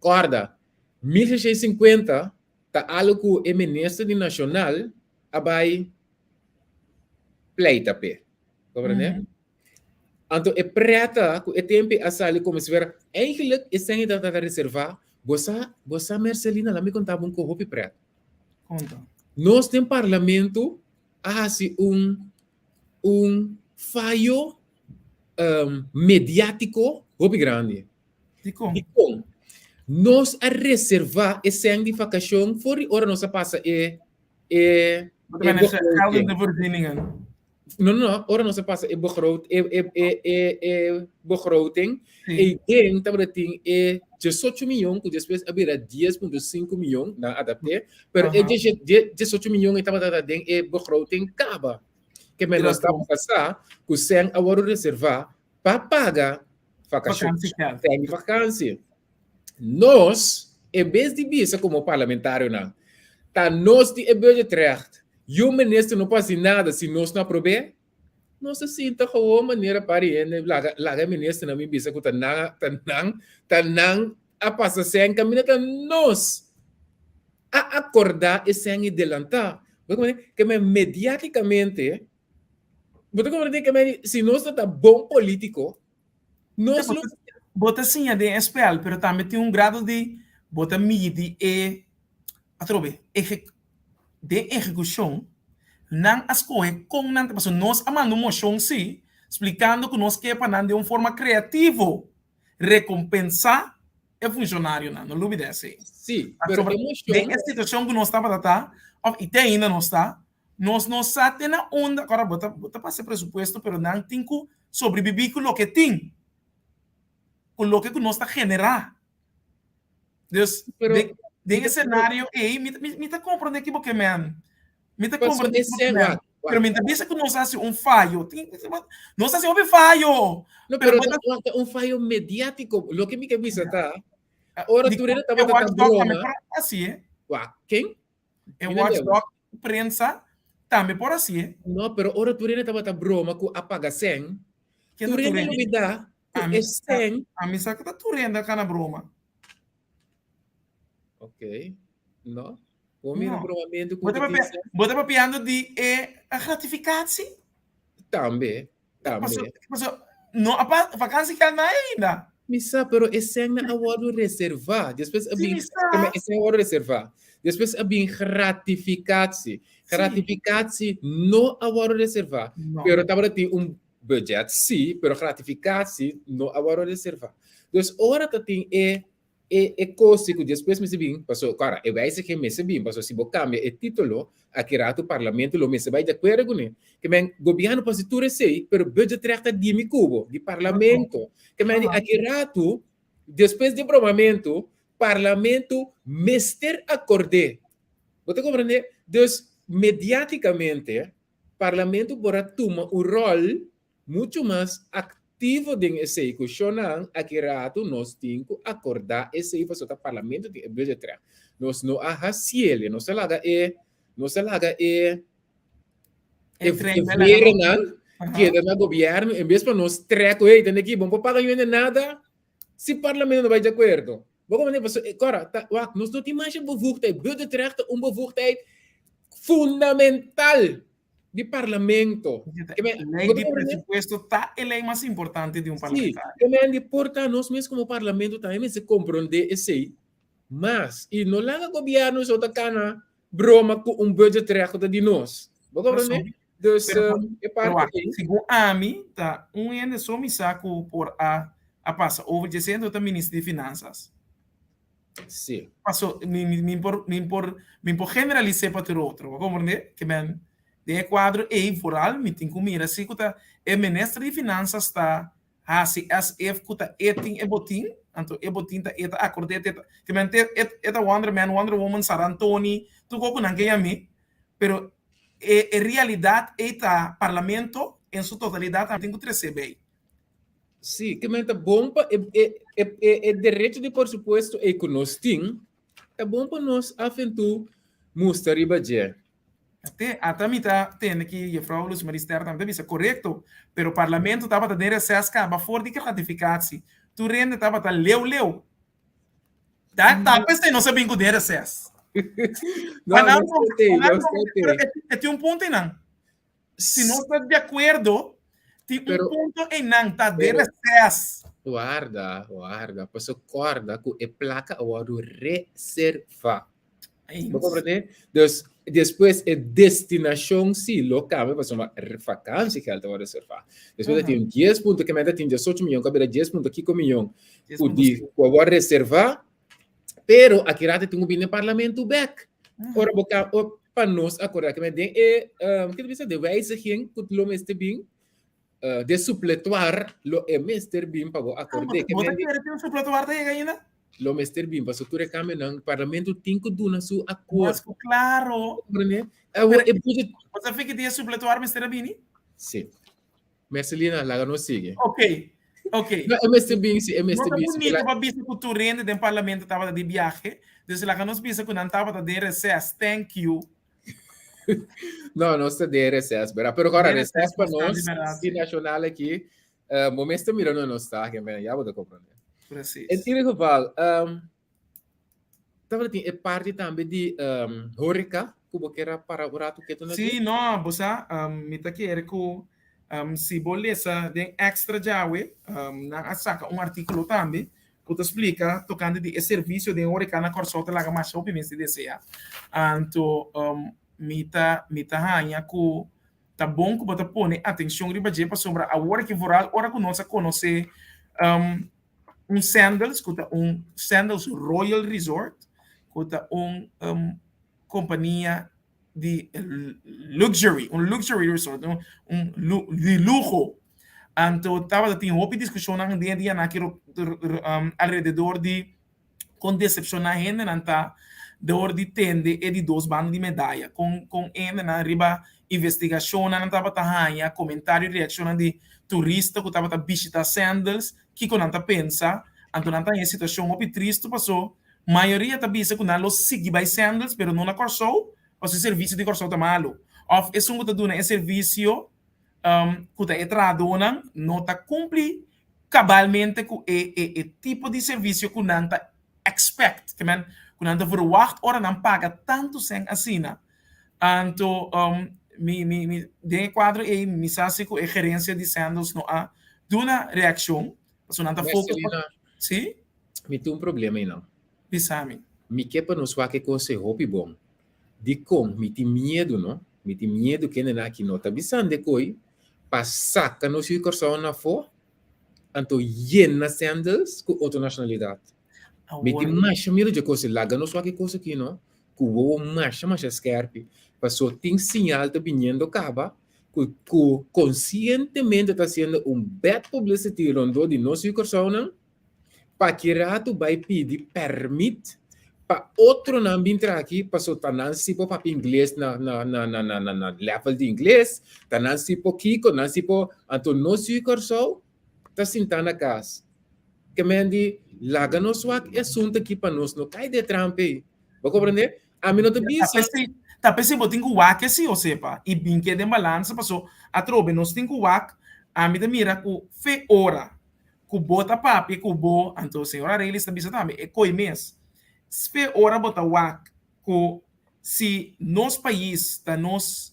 kòrda, 1650 Ta algo ku e minister di Nashonal a bai pleita p'e. Komprendé? Anto e preta ku e tempu a sali komo si fuera eigenlijk esei ta tabata reservá. Bo sa, bo sa Mercelina, laat mi konta bo un ko hopi pret. Konta. Nos den parlamento a hasi un un fayo mediátiko hopi grandi. Dikon? Dikon? Nos a reservá e sèn di vakashon for di ora nos a pasa e e Bo ta mester geldende voorzieningen. No, no, no, ora nos a pasa e begroot e e e e e begroting, e den tabata tin e 18 miyon ku despues a bira 10.5 miyon, nan adapt'é, pero e 18 miyon ei tabata den e begroting kaba. Ke men nos tabata sa ku sèn a wòrdu reservá pa paga vakashon, sèn di vakansi. Nos, en bes di bisa komo parlamentarionan, ta nos di e budgetrecht, yu minister no por hasi nada si nos no aprob'é, nos ta sinta gewoon manera par di hende laga laga e ministernan bin bisa ku ta nan ta nan ta nan a pasa sèn kaminda ta nos a akordá e sèn i delantá. Bo ta komprendé? Ke men mediátikamente Bo ta comprende que men, si nos no ta bon politico, nos lo... Bo ta siña den e spel, pero tambe tin un grado di bo ta midi e, atrobe, ehe, den ehecucion, nan a scoge con nan ta, pasobra nos a manda un mocion si, splicando cu nos ke pa nan den un forma creativo recompensa e funcionarionan, no lubida esey. Si, pero e mocion... Den e situacion cu nos tabata ta, of y te ainda nos ta, Nos no sa te na unda, ora bo ta, bo ta pasa e presupuesto, pero nan tin ku sobrebibí ku loke tin, ku loke ku nos ta generá. Dus, Pero, den, den mi e ta, senario ei, mi, mi, mi ta komprondé ki bo ke men. Mi ta paso komprondé e ki bo ke sen, men. wak, Pero wak. mi ta bisa ku nos hasi un fayo. Tin, nos hasi hopi fayo. No, Pero pero bo ta, ta, wak, ta un fayo mediátiko. Loke mi ke bisa ta, ora di tur hende e tabata ta watchdog tambe broma, por hasi, eh. wak, ken? E Mi no entiendo. watchdog prensa tambe por hasié. No, pero ora tur hende tabata broma ku a paga sèn, Ken ta tur tur hende hende? lubidá ku Ami e sa, sèn. ami sa ku ta tur hende a kana broma. Ok, no. Bo mira No. bromamentu ku Bo ta ta tin papia, sèn? bo ta papiando di e gratificatie? Tambe, Paso, tambe. paso, no a pa, vakantie geld na ainda. Mi sa, pero e sènnan a wòrdu reservá. Despues a Sí, bin, mi sa. e sèn a wòrdu reservá. Despues a bin gratificatie. Gratificatie no a wòrdu reservá. No. Pero tabata tin un budget, sí, pero gratificatie no a wòrdu reservá. Dus ora ta tin e e e kos ku despues mester bin, paso kòrda e wijziging mester bin, paso si bo kambia e título, aki ratu parlamento lo mester bai di akuerdo kuné. Ke men gobièrnu por hasi tur esei, pero budgetrecht ta di mi ku bo, di parlamento. Ke men di aki ratu, despues di bromamentu, parlamento mester akord'é. Bo ta komprendé? Dus mediátikamente parlamento por a tuma un ròl Muchu mas aktivo den esei ku shonnan aki ratu nos tin ku akordá esei pasobra ta parlamento tin e budgetrecht. Nos no a hasiele, nos a laga e, nos a laga e E e tren e na laga verenan keda na gobièrnu en bes pa nos trek ku hey tende aki bo no por paga yuende nada si parlamento no bai di akuerdo. Bo komprende? Pasobra kòrda ta wak nos no tin masha bevoegdheid, budgetrecht ta un bevoegdheid fundamental. Di parlamento. Lei di presupuesto ta e lei mas importante di un parlamentario. Sí, ke men di por ta nos mes komo parlamento tambe mester komprondé esei mas i no laga gobièrnu so ta kana broma ku un budgetrecht ku ta di nos. Bo komprondé? Dus e parti ei. Segun ami ta un hende so mi sa ku por a pasa over dje esei ta minister di finansas. Sí. Paso, mi, mi, mi por, mi por, mi por generalisé pa tur otro. Bo comprende? Ke men, den e kuadro ei, vooral, mi tin ku mira si ku ta e minister di Finanzas ta hasi as if ku ta e tin e botin, anto e botin ta e ta akord'é, e ta, ke men te, e, e ta Wonder Man, Wonder Woman, Sarantoni, tur kos ku nan ke yam'é, pero e, e realidat ei ta parlamento en su totalidat a tin ku tres'é bei. Sí, ke men ta bon pa e, e, e, e, e derecho di por supuesto ei ku nos tin, ta bon pa nos af en toe mustra riba dje. Te, ata mi ta tende ki juffrouw Luz Marie Ster tambe ta bisa korekto, pero parlamento tabata den reses kaba for di gratificatie. Tur hende tabata leu leu. Ta, ta p'esei nos a bin ku den reses. No, Pa nan nos ta tei, pa nan nos ta pero tei. e tin un punto einan. Si no ta di akuerdo, tin un Pero, punto einan, ta den pero, reses. warda, warda, paso kòrda ku e plaka a wòrdu reservá. Bo Eens. komprendé? Dus, despues e destinashon sí lo kambia pasobra vakansiegeld ta wòrdu reservá. Despues ta Aha. tin dies punto, ke mester tin diesocho miyon, ku a bira dies punto kiko miyon Dies ku punto di sinku. ku a wòrdu reservá, Pero aki rato tin ku bini parlamento bek. Ora bo ka o pa nos akordá ke men den e um, ke ta bisa de wijziging ku lo mester bin uh, de supletuar lo e mester bin pa bo akordé ke Bo ta men di kere tin un supletuar ta yega ainda? lo mester bin pasobra tur e kambionan parlamento tin ku duna su Mas akord. ku klaro. Comprende? Awor Pero e budget bo ta fiki di e supletuar mester a bini? Sí. Mercelina, laga nos sigui. Ok, ok. No, e mester bin si, e No mester ta bin si. bunito pa bisa ku tur hende den parlamento tabata di biahe, dus laga nos bisa ku nan tabata den reses. Thank you. No, nos ta den reses, bera. Pero ahora Den reses reses pa nos ta nos, di berdad, si sí. nacional aki, bo mester mira no nos ta, ya bo ta comprende. Precies. In ieder geval, Tabata tin e parti tambe di horeca ku bo kier a para un ratu ketu na Sí, dje? no, bo sa, mi ta kere ku si bo lesa den Extra djawe, nan a saka un artíkulo tambe ku ta splika tokante di e servisio den horeca na Kòrsou ta laga masha hopi mes di deseá. Anto mi ta mi ta haña ku ta bon ku bo ta pone atenshon riba dje pasobra awor aki vooral ora ku nos a konosé un Sandals ku ta un Sandals Royal Resort ku ta un kompania di luxury, un luxury resort, un un di luho. Anto tabata tin hopi diskushonnan den e dianan aki alrededor di kon desepshoná hendenan ta dor di tende e di dos banda di medaya, kon kon hendenan riba investigashonnan nan tabata haña komentario i reakshonnan di turista ku tabata bishita Sandals, kiko nan ta pensa, anto nan ta haña e situashon hopi tristu paso mayoria ta bisa ku nan lo sigui bai Sandals pero no na Kòrsou paso e servisio di Kòrsou ta malu òf esun ku ta duna e servisio ku ta e trahadónan no ta kumpli kabalmente ku e e e tipo di servisio ku nan ta expect, ke men ku nan ta verwacht ora nan paga tantu sèn asina. Anto mi mi mi den e kuadro ei mi sa si ku e gerensia di Sandals no a duna reakshon, pasobra nan ta focus pa. Mercelina. Sí? Mi tin un problema einan. Bisa mi. Mi ke pa nos wak e kos ei hopi bon. Dikon? Mi tin miedu, no? Mi tin miedu kendenan aki no ta bisando e koi pa saka nos yu Kòrsou na afó, anto yena Sandals ku otro nashonalidat. Mi tin masha miedu dje kos ei. Laga nos wak e kos aki, no? Ku wowo masha masha skèrpi, paso tin siñal ta biniendo kaba ku ku konsientemente ta hasiendo un bad publicity rondó di nos yu Kòrsounan, pa ki ratu bai pidi pèrmit pa otronan bin traha aki paso ta nan si por papia ingles na na na na na na na level di ingles, ta nan si por kiko, nan si por, anto nos yu Kòrsou ta sintá na kas. Ke men di laga nos wak e asuntu aki pa nos no kai den e trampa ei. Bo komprendé? Ami no ta bisa. Ta p'esei bo tin ku wak esei, Josepa, i bin keda den balansa paso atrobe nos tin ku wak, ami ta mira ku fe ora ku bo ta papia ku bo, anto señor Arelis ta bisa tambe e koi mes, spe ora bo ta wak ku si nos pais ta nos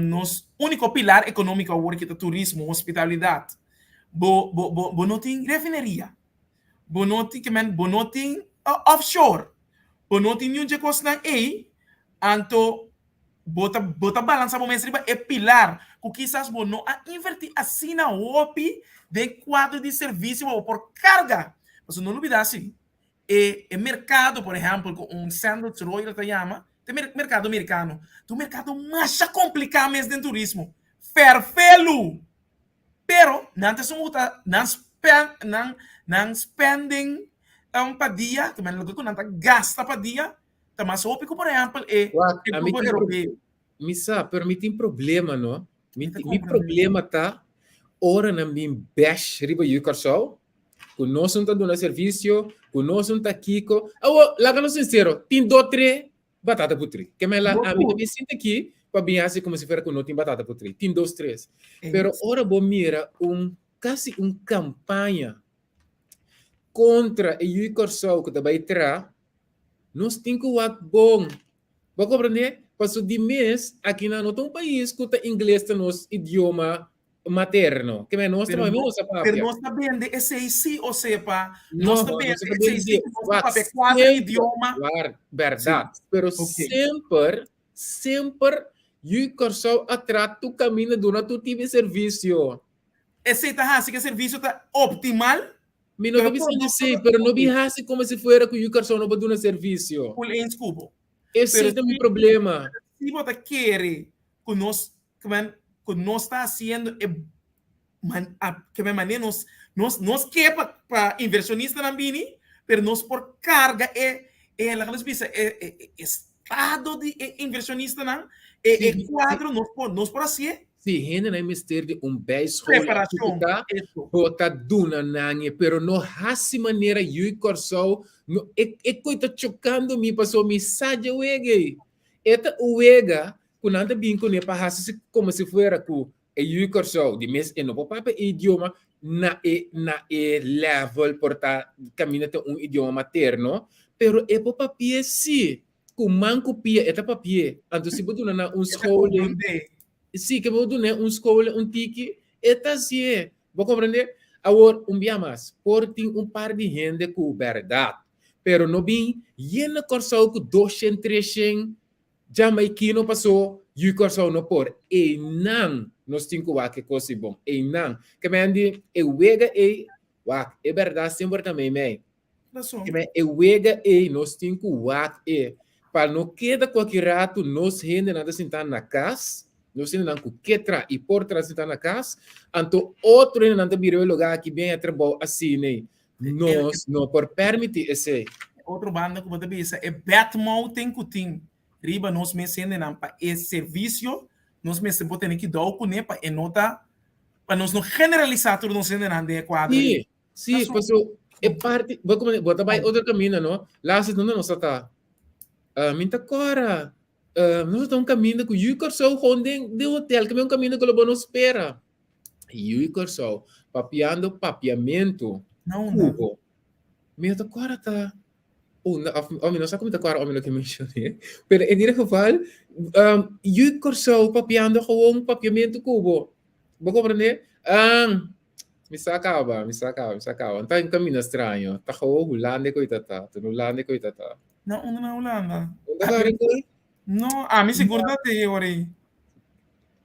nos uniko pilar ekonómiko awor ki ta turismo, hospitalidat, bo bo bo bo no tin refineria, bo no tin ke men bo no tin offshore, bo no tin niun dje kosnan ei, anto Bo ta bo ta balansa bo mes riba e pilar ku kisas bo no a invertí asina hopi den kuadro di servisio pa bo por karga. Pasobra no lubidá si, e e merkado por ehèmpel ku un Sandals Royal ta yama, ta e merkado merikano, ta un merkado masha kompliká mes den turismo. Fèrfelu! Pero nan ta esun ku ta nan spend nan nan spending pa dia, loke ku nan ta gasta pa dia, Ta mas hopi ku por ehèmpel e Wak, e ami grupo tin pro- europeo. Mi sa, pero mi tin problema, no? Mi, Mi ta ti- mi comprende. problema ta ora nan bin bash riba yu Kòrsou, ku nos no ta duna servisio, ku nos no ta kiko. Awo, laga nos sinsero, tin do tre batata putri. Ke men la, No ami tur. ta bin sinta aki pa bin hasi komo si fuera ku no tin batata putri. Tin dos tres. Pero Eens. ora bo mira un kasi un kampaña kontra e yu Kòrsou ku ta bai tra, Nos tin ku wak bon. Bo komprendé? Paso di mes akinan no ta un pais ku ta ingles ta nos idioma materno. Ke men nos ta Pero mami no, nos ta pero papia. nos ta bende esei sí o sepa. Nos No, ta nos bende ta esei sí bende. ku nos ta Wak papia kuater semper, idioma. war, Sí, bèrdat. Pero ok. semper, semper yu Kòrsou a tra tur kaminda duna tur tipo di servisio. Esei ta hasi ku e servisio ta optimal. Mi no ta Pero bisando producto esei, ta pero no bi ok. hasi como si fuera cu yu Kòrsou no por duna servicio. Full eens cu bo. Esei Pero ta mi si, problema. si bo ta kere cu nos, ke men, cu nos ta haciendo e man, a, ke men manera nos, nos, nos ke pa, pa inversionistanan bini, pero nos por carga e, e, laga nos bisa, e, e, e estado di e inversionistanan, e, Si, e si, cuadro, nos por, nos por hacié. Si hendenan mester di un bijscholing Preparashon, ta, eso. bo ta duna nan e, pero no hasi manera yui Kòrsou, no, e, e koi ta chokando mi pasobra mi sa dje wega ei. E ta un wega ku nan ta bin kuné pa hasi si komo si fuera ku e yui Kòrsou di mes e no por papia e idioma na e na e level por ta kaminda ta un idioma materno, pero e por papi'é si. Ku man ku pia e ta papi'é. Anto si bo duna nan un E ta scholing, komprondé. si ke bo dun'é un scholing un tiki, e ta hasié. Bo komprondé? Awor, un bia mas, por tin un par di hende ku bèrdat, pero no bin yena Kòrsou ku doshen, treshen jamaikino pasó yu Kòrsou no por. Einan nos tin ku wak e kos ei bon. Einan. Ke men di e wega ei, wak, e bèrdat semper ta meimei. Razon. Keme e wega ei nos tin ku wak e pa no keda kualke ratu nos hendenan ta sintá na kas, nos hendenan ku ke tra i por tra sintá na kas, anto otro hendenan ta bira e lugá aki bin e trabou asina ei. Nos no por permití esei. Otro banda ku bo ta bisa e bad-mouthing ku tin riba nos mes hendenan pa e servisio, nos mester por tene kidou kuné pa e no ta, pa nos no generalisá tur nos hendenan den e kuadro ei. Sí, Razón. paso e parti, bo como bo ta bai otro camino, no? Laatst donde nos ta? Min ta cora. Nos ta un camino ku Yu Kòrsou gewoon den den hotel, que un camino ku lo bo no spera. Yu Kòrsou, papiando papiamento. No, no. Cubo. Mi ta cora ta unda of, of mi no sa ku mi ta cora of mi no ke mencioné. Pero en ieder geval, Yu Kòrsou papiando gewoon papiamento kubo. Bo comprende? Mi sa kaba, mi sa kaba, mi sa kaba. Nta un camino straño. Ta gewoon Hulanda ku ta ta. Ta Hulanda ku ta ta. Na unda na Hulanda? Unda ta Rico? No, a mi sigur ta te ori.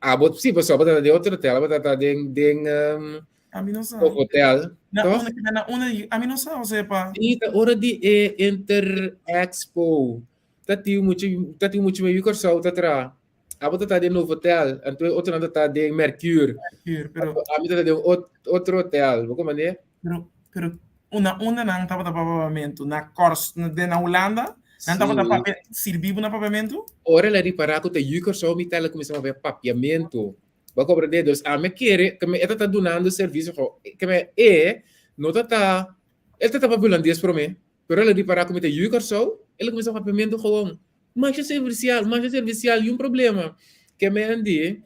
Ah, bo si, paso bo ta de otro hotel, bo ta den den um, A mi no sa. hotel. Na unda na unda a mi no sa, o sepa. Sí, ta ora di e Inter Expo. Ta tin mucho, ta tin mucho meio Kòrsou ta tra. Abo ta ta den Novotel, anto e otronan ta ta den Mercure. Mercure, pero Ami ta ta den otro hotel, bo komprende? Pero, pero una unda nan tabata papia papiamentu? Na Kòrs, den na Hulanda? Nan tabata papia, sirbi bo na papiamentu? Ora el a ripará ku ta yu Kòrsou mi ta, el a kuminsá papia papiamentu. Bo a komprende? Dus ami a kere, ke e ta ta dunando servisio, ke e no ta ta, el ta ta papia hulandes promé. Pero el a ripará ku mi ta yu Kòrsou, el a kuminsá papiamentu gewoon. Masha servisial, masha servisial, niun problema. Ke men di,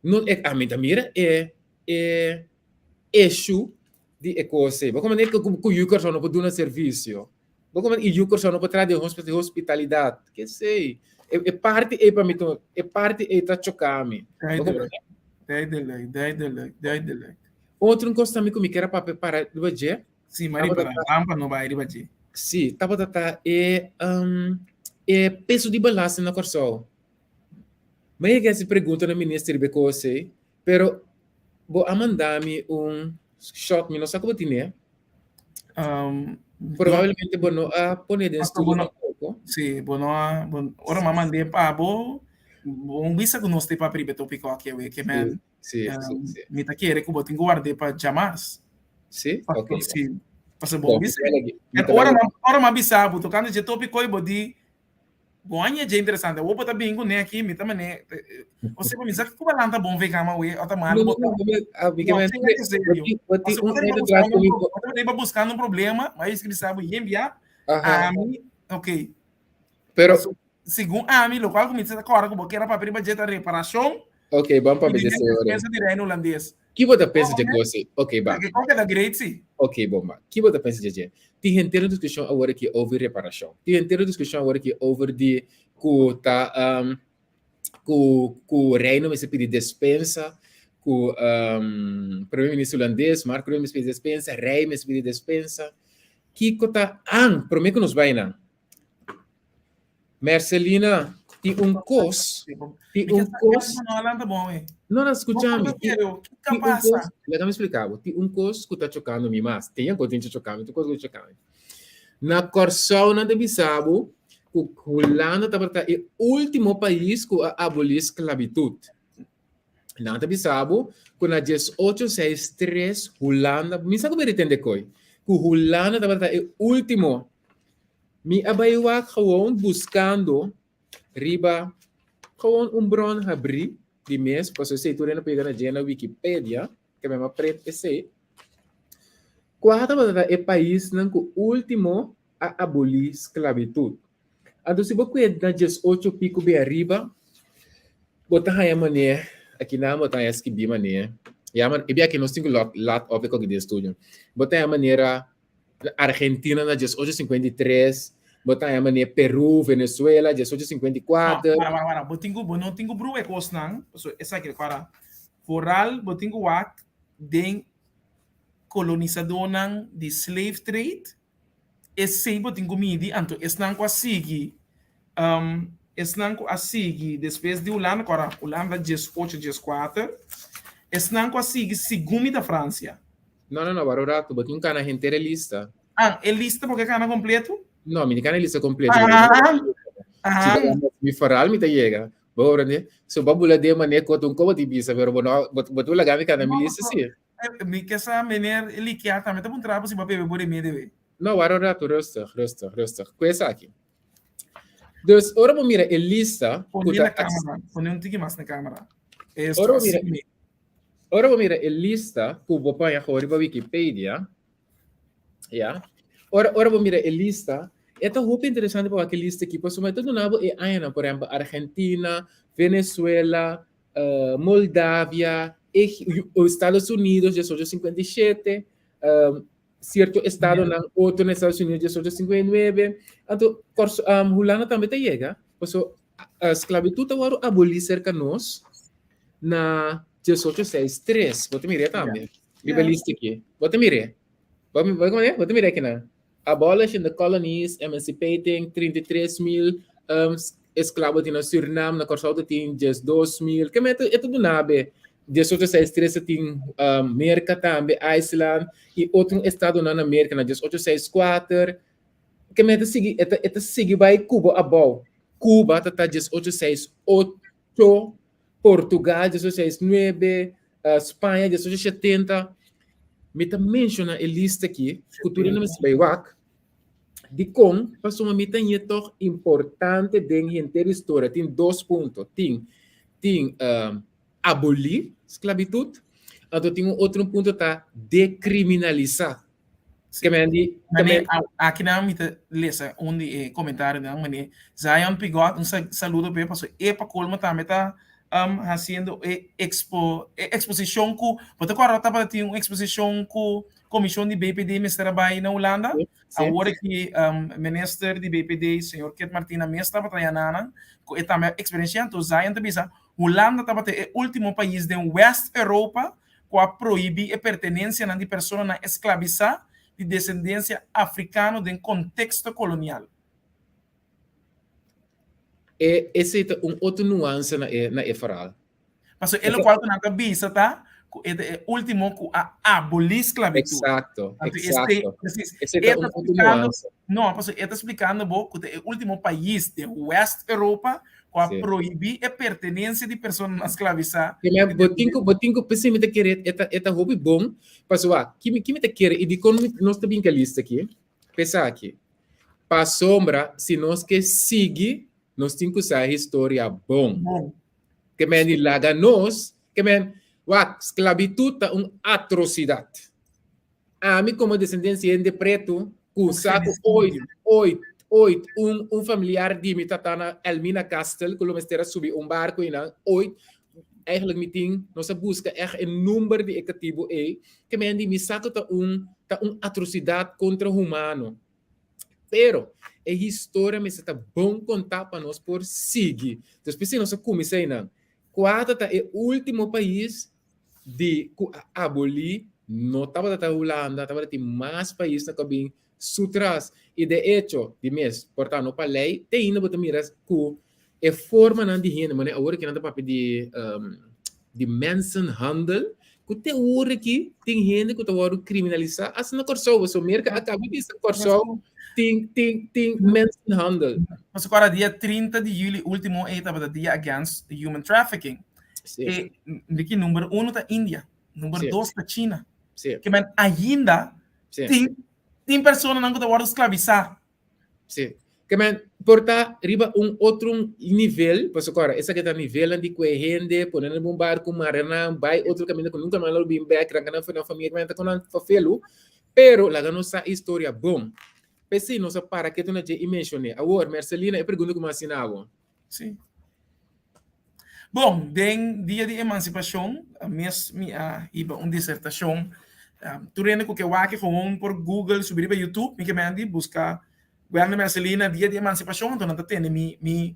no, e, ami ta mira e, e issue di e kos ei. Bo komo ku ku yu Kòrsou no por duna servisio. Bo komo i yu Kòrsou no por traha den hospitalidat. Ke sei. E, e parti ei pa mi ta, e parti ei ta choka mi. Duidelijk, duidelijk, duidelijk, duidelijk. Otro un kos tambe ku mi kier a papia para riba dje. Sí, ma riba tabata, no bai riba dje. Sí, tabata ta e um, e peso di belasting na Kòrsou. Mi a yega hasi pregunta na minister riba e kos ei, pero bo a manda mi un shot, mi no sa ku bo tine. Probablemente bo no a pone den studio tampoco. Sí, bo no a, bo, ora mi a mand'é pa bo, bo no bisa ku nos ta papia riba e topiko aki awe, ke men Sí, sí, sí. Mi ta kere ku bo tin ku ward'é pa djamars. Sí? Ok. Sí. Pasobra bo bisa. En ora ma, ora ma bisa bo tokante dje topiko i bo di, bo a ña dje interesante. Awor bo ta bin kuné aki, mi ta manera, osea bo misa ku bo a lanta bon vegama awe, o ta malu bo ta. No, sin ta serio. Pasobra bo ta riba buskando, bo ta riba buskando un problema, ma a bisa bo yen bia, ami, ok. Pero, Segun ami, lokual ku mi ta kòrda ku bo kier a papia riba dje ta reparashon. Ok, ban papia dje señor. Defensa di Reino Hulandes. Ki bo ta pensa dje kos ei? Ok, ban. Ke kon keda great si. Ok, bon ban. Ki bo ta pensa dje dje? Tin henter un diskushon awor aki over reparashon. Tin henter un diskushon awor aki over di ku ta um, ku ku Reino mester pidi despensa, ku um, Prome Minister Hulandes, Mark Rutte mester pidi despensa, Rei mester pidi despensa. Kiko ta an prome ku nos bai nan? Mercelina, tin un kos, tin un kos. No, no, skucha mi. Tin un kos, laga mi splika bo. Tin un kos ku ta chokando mi mas. Tin un kos tin choka mi, tin un kos ku ta choka mi. Na Kòrsou nan ta bisa bo ku Hulanda tabata e último pais ku a abolí sklabitut. Nan ta bisa bo ku na 1863 Hulanda, mi sa ku mi retende koi, ku Hulanda tabata e último. Mi a bai wak gewoon buskando riba gewoon un bron habrí di mes, pasobra esei tur hende por yega na dje na Wikipedia, ke mi a print esei. Kua tabata e paisnan ku último a abolí sklabitut? Anto si bo kue na 18 piku bin ariba, bo ta haña manera, akinan bo ta haña skibí manera, ya e biaha nos tin ku lat òf e koki den studio, bo ta haña manera Argentina na 1853, bo ta haña manera Peru, Venezuela, 1854. No, para, para, para. Bo tin ku, bo no tin ku brua e kosnan, pasobra esaki rekòrda, foral bo tin ku wak den kolonisadónan di slave trade, esei bo tin ku midi, anto esnan ku a sigui, esnan ku a sigui despues di Hulanda, kòrda Hulanda 18 14, esnan ku a sigui segun mi ta Fransia. No, no, no, wara un ratu, bo tin un kana henter e lista. Ah, e lista bo ke kana kompleto? No, mi tin kana e lista kompleto. Ah, ah. Mi foral mi ta yega. Bo comprende? So bo bula den manera ku un kobo di bisa, pero bo no, bo, bo ta laga mi kana mi lista si. Mi ke sa meneer Likia tambe ta puntra bo si bo bebe bo remedio e. No, wara un ratu, rustig, rustig, rustig. Ku esaki. Dus ora bo mira e lista ku ta Pone na kamera, pone un tiki mas na kamera. Esto, Ora bo mira así. Ora bo mira e lista ku bo paña gewoon riba Wikipedia, ya, ora, ora bo mira e lista, e ta hopi interesante pa wak e lista aki, pasobra e ta duna bo e añanan, por ehempel, Argentina, Venezuela, Moldavia, Estados Unidos, 1857, sierto estadonan otro na Estados Unidos, 1859, anto Hulanda tambe ta yega, pasobra sklabitut ta wòrdu abolí serka nos na. 1863. Bo ta mir'é tambe. Riba e lista aki. Bo ta mir'é. Bo bo ta mir'é akinan. Abolishing the colonies, emancipating 33,000 esklabo tin na Surinam, na Kòrsou ta tin 12,000. Ke men e ta duna be. 1863 ta tin Merka tambe, IJsland i otro estadonan na Merka na 1864. Ke men e ta sigui e ta e ta sigui bai Cuba abou. Cuba ta ta 1868, Portugal 1869, Spaña 1870. Mi ta menshoná e lista aki ku tur hende mester bai wak. Dikon? Pasobra mi ta haña tòg importante den henter historia. Tin dos punto. Tin tin abolí sklabitut, anto tin un otro punto ta dekriminalisá. Ke men di ke men. Aki nan mi ta lesa un di e komentarionan manera Zion Pigot un saludo p'e pasobra e pa kolmo tambe ta hasiendo e expo e exposicion ku bo ta kòrda tabata tin un exposicion ku komishon di BPD mester a bai na Hulanda awor aki minister di BPD señor Kit Martina mes tabata yana nan ku e tambe a eksperensia anto Zion ta bisa Hulanda tabata e ultimo pais den West Europa ku a prohibí e pertenensianan di personanan esklabisá di desendensia afrikano den konteksto kolonial. E esei ta un otro nuanse na e na e verhaal. Pasobra e lokual ku nan ta bisa ta ku e ta e último ku a abolí sklabitut. Eksakto, Anto esei, eksakto. presis, Esei e ta ta un otro splikando, nuanse. no, pasobra e ta splikando bo ku ta e último pais den West Europa ku a Sí. prohibí e pertenensia di personanan sklavisá Ke men di bo tin descendencia. ku bo tin ku p'esei mi ta kere e ta e ta hopi bon pasobra wak ki mi ki mi ta kere i dikon mi nos ta bin ku e lista aki? P'esaki, pasobra si nos ke sigui, nos tin ku sa e historia bon. Ke men di laga nos, ke men, wak, sklabitut ta un atrosidat. Ami komo desendensia hende pretu ku sa ku ooit, ooit, ooit un un familiar di mi ta na Elmina Castle ku lo mester a subi un barku einan, ooit, Eigenlijk mi tin, nos a buska ègt e number di e katibu ei, ke men di mi sa ku ta un ta un atrosidat kontra humano. Pero e historia mester ta bon kontá pa nos por sigui. Entonces p'esei nos a kuminsá einan. Kua ta ta e último pais di ku a abolí, no tabata ta Hulanda, tabata tin mas paisnan ku a bin su tras. I de echo, di mes, por ta no pa lei, te ainda bo ta mira ku E formanan di hende, manera awor aki nan ta papia di di mensenhandel, ku te awor aki tin hende ku ta wòrdu kriminalisá asta na Kòrsou. Pasobra Merka a kaba bisa Kòrsou tin tin tin mensenhandel. Pasobra kòrda dia 30 di yüli último ei tabata dia against human trafficking. Sí. E di ki number uno ta India, number Sí. dos ta China. Sí. Ke men ainda Sí. tin tin personanan ku ta wòrdu sklabisá. Sí. Ke men por ta riba un otro nivel, pasobra kòrda esaki ta nivelnan di kue hende, pone nan riba un barku, mara nan, bai otro kaminda ku nunka nan lo bin bèk, ranka nan for nan famia, ke men ta ku nan fafelu, pero laga nos sa e historia bon. P'esei nos a para ketu na dje i menshon'é. Awor, Mercelina, e pregunta ku mi a hasi na bo. Sí. Bon, den Dia di Emansipashon mes mi a hiba un disertashon. Tur hende ku ke wak gewoon por Google, subi riba YouTube, mi ke mendi buska Gwendolyn Mercelina Dia di Emansipashon, anto nan ta tende mi mi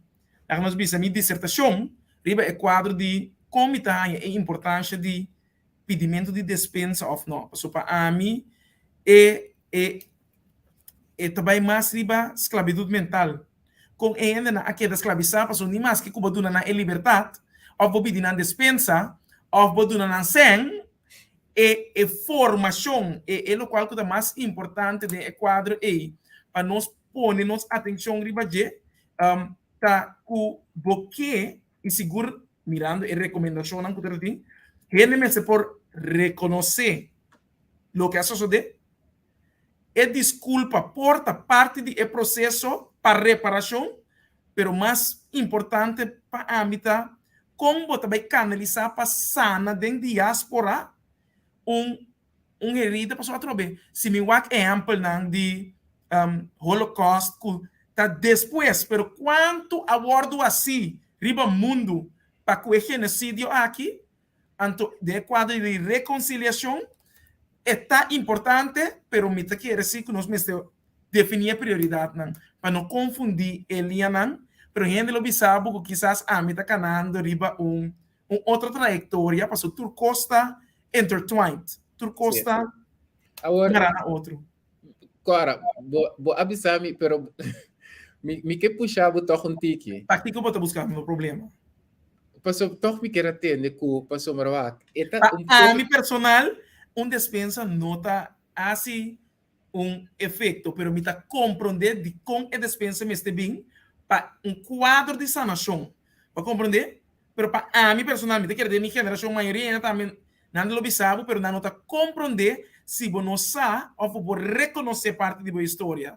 laga nos bisa mi disertashon riba e kuadro di kon mi ta haña e importansha di pidimentu di despensa òf no. Pasobra pa ami e e e ta bai mas riba sklabitut mental. Kon e hendenan a keda sklabisá pasobra ni maske ku bo duna nan e libertat òf bo pidi nan despensa òf bo duna nan sèn, e e formashon, e e lokual ku ta mas importante den e kuadro ei pa nos pone nos atenshon riba dje ta ku bo ke i sigur mirando e rekomendashonnan ku ta tin, hende mester por rekonosé loke a sosodé. E diskulpa por ta parti di e proseso pa reparashon, pero mas importante pa ami ta kon bo ta bai kanalisá pa sana den diaspora un un herida pasobra atrobe si mi wak ehèmpelnan di Holocaust ku ta despues pero kuantu a wòrdu hasi riba mundu pa ku e genosidio aki. Anto den e kuadro di rekonsiliashon e ta importante, pero mi ta kere si ku nos mester definí e prioridatnan pa no konfundí e lianan, pero hende lo bisa bo ku kisas ami ta kanando riba un. un otro trayektoria pasobra tur kos ta intertwined, tur kos ta Awor, mara na otro. Cora, bo, bo a bisa mi, pero mi, mi ke pusha bo toch un tiki. Takiko bo ta buskando, no problema. Paso toch mi kier a tende ku pasobra wak, e ta Pa un poco ami personal, un despensa no ta hasi un efekto, pero mi ta komprondé dikon e despensa mester bin pa un kuadro di sanashon. Bo a komprondé? Pero pa ami personal, mi ta kere den mi generashon mayoria hende tambe nan lo bisa bo, pero nan no ta komprondé si bo no sa òf bo por rekonosé parti di bo historia.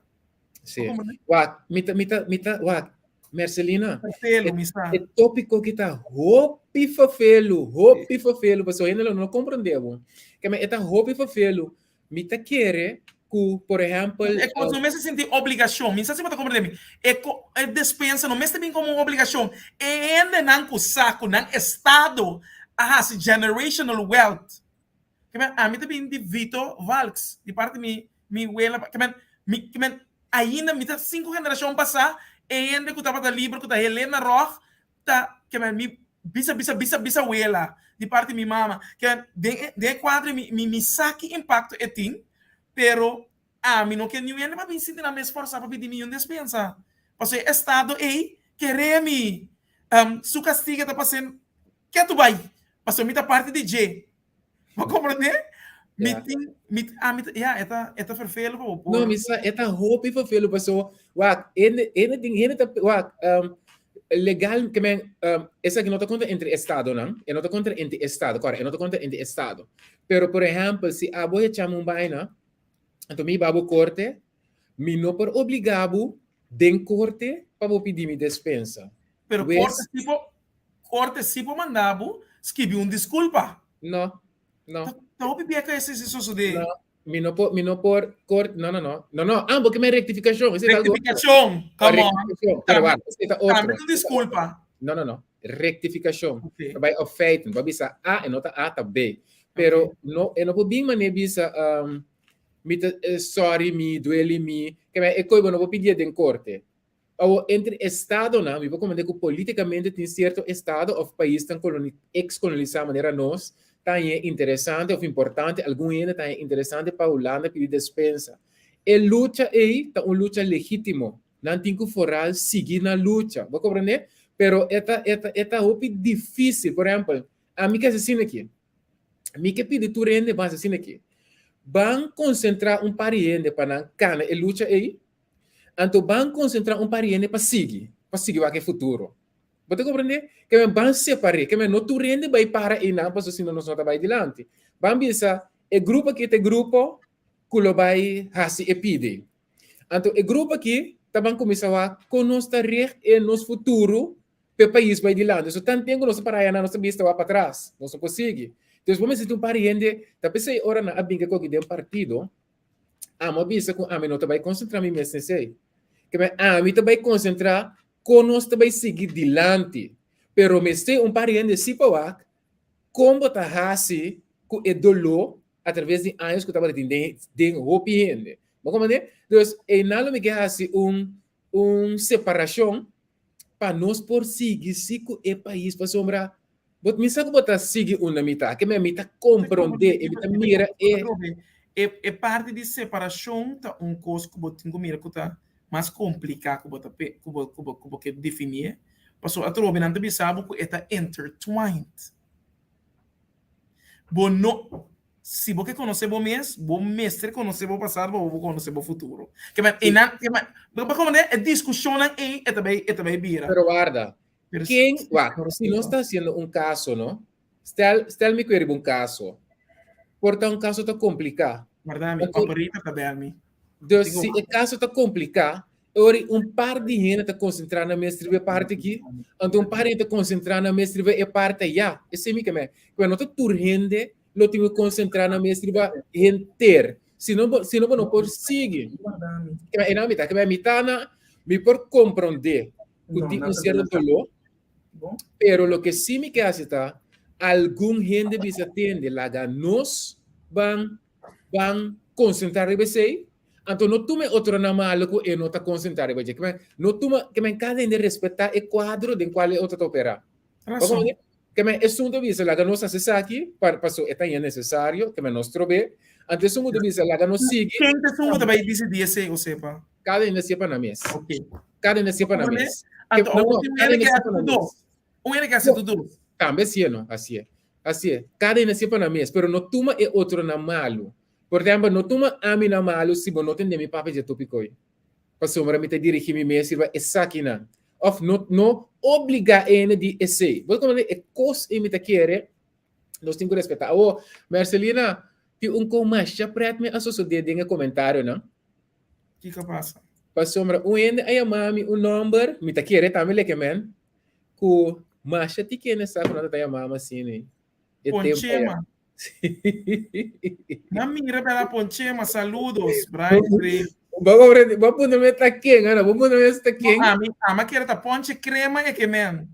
Sí. Wak, mi ta, mi ta, mi ta, wak, Mercelina. Fefelu, mi sa. E tópiko ki ta hopi fefelu, hopi fefelu, pasobra hende lo no komprondé bo. Ke men e ta hopi fefelu. Mi ta kere ku, por ehèmpel. E kos no mester sinti obligashon. Mi sa si bo ta komprendé mi. E ko, e despensa no mester bin komo un obligashon. E hendenan ku sa ku nan estado a hasi generational wealth. Ke men ami ta bin di Vito Valks, di parti mi mi wela. Ke men mi ke men ainda mi ta sinku generashon pasá e hende ku tabata liber ku ta Helena Rog ta ke men mi bisa bisa bisa bisa wela di parti mi mama. Ke men den e den e kuadro mi mi mi sa ki impakto e tin pero ami no ke niun hende pa bin sinti nan mes forsá pa pidi mi un despensa. Pasobra e estado ei kere mi. Su kastiga ta pasen Ketu bai, pasobra mi ta parti di dje. Bo komprendé? Mi tin, mi, ami ta, ya, e ta, e ta ferfelu pa bo por. No, mi sa, e ta hopi ferfelu paso, wak, hende, hende tin, hende ta, wak, um, legal, ke men, um, esaki no ta konta entre estadonan, e no ta konta entre estado, kòrda, e no ta konta entre estado. Pero, por ehèmpel, si abo hechami un baina, anto mi hiba bo korte, mi no por obligá bo den korte pa bo pidi mi despensa. Pero korte si por, Korte si por manda bo skibi un diskulpa. No, no. Ta hopi bia ku esei si sosodé. No, mi no por, mi no por kort, no, no, no. No, no, ah, bo ke men rektifikashon. Esei ta algu otro. Rektifikashon, come on. Rektifikashon, pero wak, esei ta otro. Tambe ta un diskulpa. No, no, no. Rektifikashon. Ok. Ta bai op feiten. Bo a bisa A, e no ta A, ta B. Pero no, e no por bin manera bisa, mi ta sorry mi, dueli mi. Ke men e koi bo no por pidié den korte. Awor, entre estadonan, mi por komprendé ku polítikamente tin sierto estado òf paisnan koloni, eks-kolonisá manera nos, ta hañ'é interesante òf importante, algun hende ta hañ'é interesante pa Hulanda pidi despensa. E lucha ei ta un lucha legítimo. Nan tin ku foral sigui nan lucha. Bo komprendé? Pero e ta, e ta, e ta hopi difísil. Por ehèmpel, ami ke hasi asina aki. Mi ke pidi tur hende ban hasi asina aki. Ban konsentrá un par di hende pa nan kana e lucha ei. Anto ban konsentrá un par hende pa sigui, pa sigui wak e futuro. Bo ta komprendé? Ke men ban separ'é, ke men no tur hende bai para einan pasobra si no nos no ta bai dilanti. Ban bisa, e grupo aki ta e grupo ku lo bai hasi e pidi. Anto e grupo aki ta ban kuminsá wak kon nos ta richt e nos futuro pa e pais bai dilanti. So tanten ku nos ta para ayanan nos ta bista wak patras, nos no por sigui. Entonces bo mester tin un par hende, ta p'esei ora nan a bin ke koki den partido, Amo a bisa ku ami no ta bai konsentrá mi mes na esei. Ke men ami ta bai konsentrá kon nos ta bai sigui dilanti. Pero mester un par di hende si pa wak kon bo ta hasi ku e doló atraves di años ku tabata tin den den hopi hende. Bo komprendé? Dus einan lo mi ke hasi un un separashon pa nos por sigui si ku e pais pasobra Bo mi sa ku bo ta sigui unda mi ta, ke mi ta komprondé i mi ta mira e. E e parti di separashon ta un kos ku bo tin ku mira ku ta mas kompliká ku bo ta ku bo ku bo ku bo ke definié, pasobra atrobe nan ta bisa bo ku e ta intertwined. Bo no, si bo ke konosé bo mes, bo mester konosé bo pasado pa bo por konosé bo futuro. Ke men einan, ke men, bo ta komprendé? E diskushonnan ei e ta bai e ta bai bira. Pero warda, Ken, wak, si nos ta hasiendo un kaso, no? Stel, stel mi ku e riba un kaso. Por ta un kaso ta kompliká. Warda mi, operator ta bel mi. Dus si e kaso ta kompliká, e ora un par di hende ta konsentrá nan mes riba e parti aki, anto un par di hende ta konsentrá nan mes riba e parti ayá. Esei mi ke men. Ku no ta tur hende lo tin ku konsentrá nan mes riba henter. Si no bo, si no bo no por sigui. Ke men, e nan mi ta, ke men mi ta na, mi por komprondé ku tin un sierto doló, pero loke sí mi ke hasi ta, algun hende bisa tende, laga nos ban ban konsentrá riba esei, anto no tuma e otronan malu ku e no ta konsentrá riba dje. Ke men no tuma, ke men kada hende respetá e kuadro den kual e otro ta operá. Rason. Ke men esun ta bisa laga nos hasi esaki pa paso e ta haña nesesario, ke men nos trob'é. Anto esun ku ta bisa laga nos sigui. Ken ta esun ku ta bai disidí esei, Osepa? Kada hende hasié pa nan mes. Ok. Kada hende hasié pa nan mes. Anto No, no, un kada hende hende ke hasié hasi pa nan tur mes. dos. Un hende ke hasi tur dos. Tambe hasié no, hasié. Hasié. Kada hende hasié pa nan mes, pero no tuma e otronan malu. Por ehèmpel, no tuma ami nan malu si bo no tende mi papia dje tópiko ei. Pasobra mi ta dirigí mi mes riba esakinan. Òf no no obligá e hende di esei. Bo ta komprendé? E kos ei mi ta kere nos tin ku respetá. Awor, Mercelina, tin un kos masha prèt mi a sosodé den e komentarionan. Kiko a pasa? Pasobra un hende a yama mi un nòmber, mi ta kere tambe leke men, ku masha tikene sa ku nan ta yama mi asina ei. E tempu aya. Ponchema. Na mira bela Ponchema, saludos, Brian Gray. Bo comprende, bo puntra mi ta ken, ana, bo puntra mi ta ken. No, ami, ama kere ta ponche crema e ke men.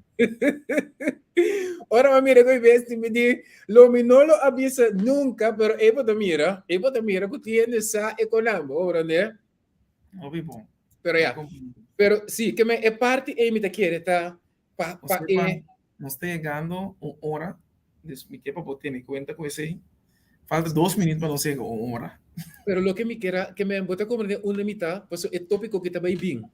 Ora mi mira ku besti mi di, lo mi no lo a bisa nunca, pero e bo ta mira, e bo ta mira ku tiene sa e konam, bo comprende? Hopi bon. Pero ya, pero si, ke men e parti ei mi ta kere ta pa pa e Nos ta yegando un ora, dus mi ke pa bo tene kuenta ku esei. Falta dos minüt pa nos yega un ora. Pero loke mi kier a, ke men bo ta komprende unda mi ta, pasobra e topiko ki ta bai bin,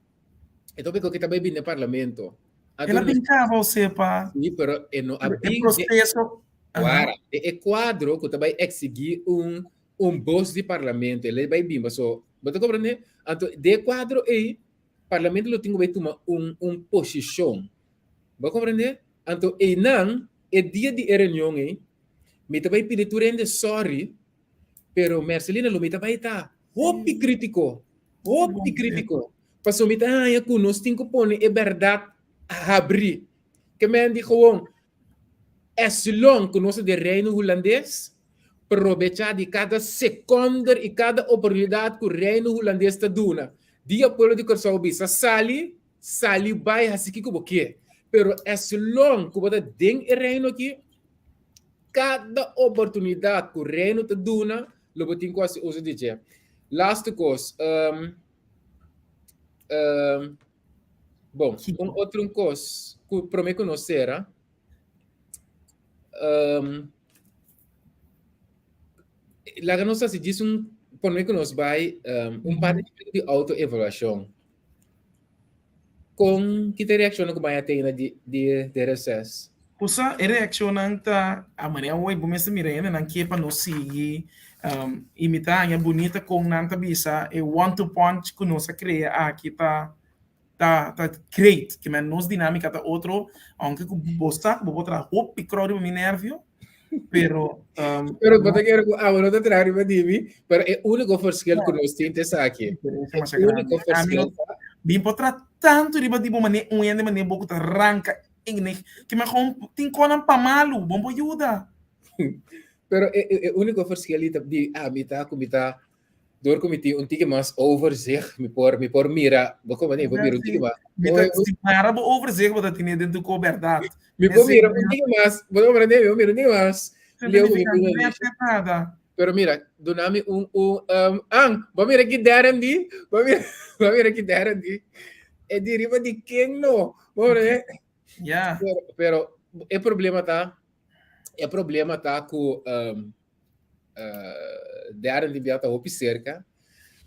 e topiko ki ta bai bin den parlamento. El a bin kaba osepa. Si, pero e no a bin. E proseso. Wara, e kuadro ku ta bai eksigí un un bos di parlamento, el a bai bin, pasobra, bo ta komprende? Anto den e kuadro ei, parlamento lo tin ku bai tuma un un posishon. Bo a komprendé? Anto einan, e dia di e reunion ei, mi ta bai pidi tur hende sòri, pero Mercelina lo mi ta bai ta hopi krítiko, hopi krítiko, pasobra mi ta haña ku nos tin ku pone e bèrdat habrí. Ke men di gewoon, as long ku nos ta den Reino Hulandes, probechá di kada sekònder i kada oportunidat ku Reino Hulandes ta duna. Dia pueblo di Kòrsou bisa sali, Sali bai hasi kiko bo ke, pero as long ku bo ta den e reino aki, kada oportunidat ku reino ta duna, lo bo tin ku hasi uso di dje. Laste kos, um, um, bon, un otro un kos ku promé ku nos sera, um, laga nos hasi djis un, promé ku nos bai, um, un par di auto-evaluashon. Kon ki ta e reakshonnan ku baña tene di di de reses? Usa e reakshonnan ta a manera hoy bo mester mira hendenan ke pa nos sigui i mi ta haña bunita kon nan ta bisa e one two punch ku nos a krea aki ta ta ta great ke men nos dinamika ta otro aunke ku bo sa ku bo por traha hopi krou riba mi nervio pero Pero bo ta kere ku abo no ta traha riba di mi, pero e úniko verschil ku nos tin ta esaki. E úniko verschil ta. Mi por traha tantu riba di bo manera un hende manera bo ku ta ranka en ke mi gewoon tin konan pa malu, bo no por yuda. Pero e úniko verschil di ami ta ku mi ta Door ku mi tin un tiki mas overzicht, mi por, mi por mira, bo komo mi por mira un tiki mas. Mi ta stimara bo overzicht bo ta tene den tu ko bèrdat. Mi por mira un tiki mas, bo ta comprende? Mi por mira un tiki mas. Leu ku mi por mira. Pero mira, duna mi un, un, um, ang, bo mira ki Darren di, bo mira, bo mira ki Darren di. E di riba di ken no, bo mira. Ja. Pero, pero e problema ta, e problema ta ku, um, Darren di bia ta hopi cerca.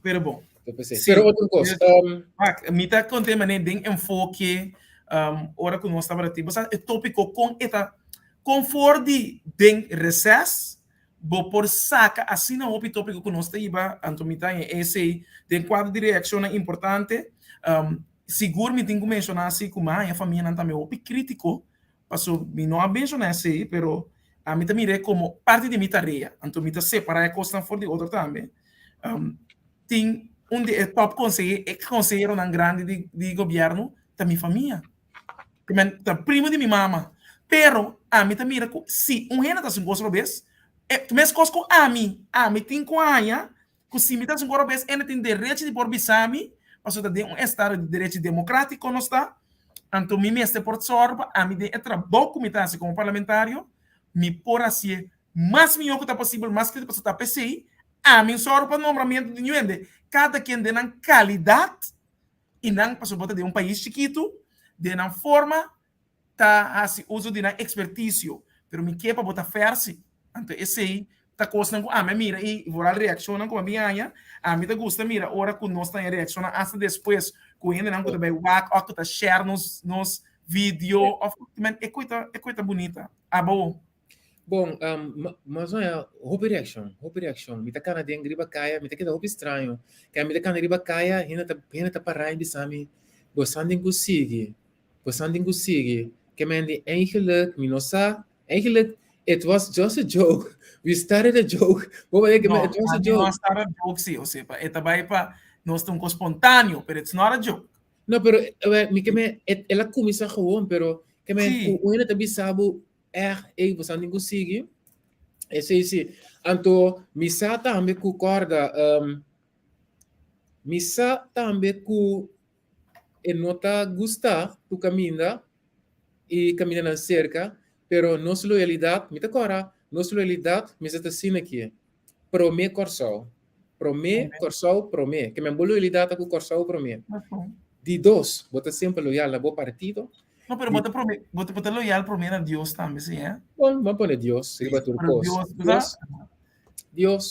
Pero bon. Sí. Pero otro cos. Um, mi ta conté mané den enfoque um, ora ku nos tabata tin. Bosa e tópiko kon eta kon for di den reces bo por saca asina hopi tópiko ku nos ta iba anto mi ta en esei den kuadro di reaccionnan importante. Um, sigur mi tin ku menshoná si ku mi haña famianan tambe hopi krítiko Paso mi no a menshoná esei, pero ami ta mir'é komo parti di mi tarea. Anto mi ta separá e kosnan for di otro tambe. Tin un di e top konsehe, e konseheronan grandi di di gobièrnu ta mi famia. Te men ta primo di mi mama. Pero ami ta mira ku si un hende ta hasi un kos robes, e meskos ku ami, ami tin ku haña ku si mi ta hasi un kos robes, hende tin derecho di por bisa mi, pasobra ta den un estado di derecho demokratiko nos ta, anto mi mester por sòru pa ami den e trabou ku mi ta hasi komo parlamentario, mi por hasié mas mihó ku ta posibel, mas kritico, pasobra ta p'esei ami sòru pa nombramentu di niun hende, kada ken den nan kalidat i nan, pasobra bo ta den un pais chikitu, den nan forma. ta hasi uso di nan ekspertisio, pero mi ke pa bo ta fèr si. Anto esei ta kosnan ku ami a mira i vooral reakshonnan ku ami a haña. Ami ta gusta mira ora ku nos ta haña reakshonnan asta despues ku hendenan ku ta bai wak òf ku ta share nos nos video òf men e koi ta e koi ta bunita. Abo? Bon, mas o menos hopi reakshon, hopi reakshon. Mi ta kana den riba kaya, mi ta keda hopi straño. Kaya mi ta kana riba kaya, hende ta hende ta pará i bisa mi, Bo san tin ku sigui, bo san tin ku sigui. Ke men di eigenlijk mi no sa, eigenlijk it was just a joke. We started a joke. Bo bai ke No, it was a ami no a joke. start a joke si, osea, pa e ta bai pa nos ta un kos spontáneo, pero it's not a joke. No, pero mi ke men el a kuminsá gewoon, pero ke men Sí. ku un hende ta bisa bo Echt, ey, bo sa tin ku sigui. Esei si. Anto, mi sa tambe ku kòrda, um, mi sa tambe ku e no ta gusta ku kaminda i kamindanan serka, pero nos loyalidat, mi ta kòrda, nos loyalidat mester ta asina aki, Promé Kòrsou. Promé Kòrsou, promé. Ke men bo loyalidat ta ku Kòrsou promé. Di dos, bo ta semper loyal na bo partido. No, pero bo ta prome, bo ta, bo ta loyal prome na Dios tambe, sí, eh? Bon, ban pone Dios riba tur Pero kos. Dios, Dios, Dios,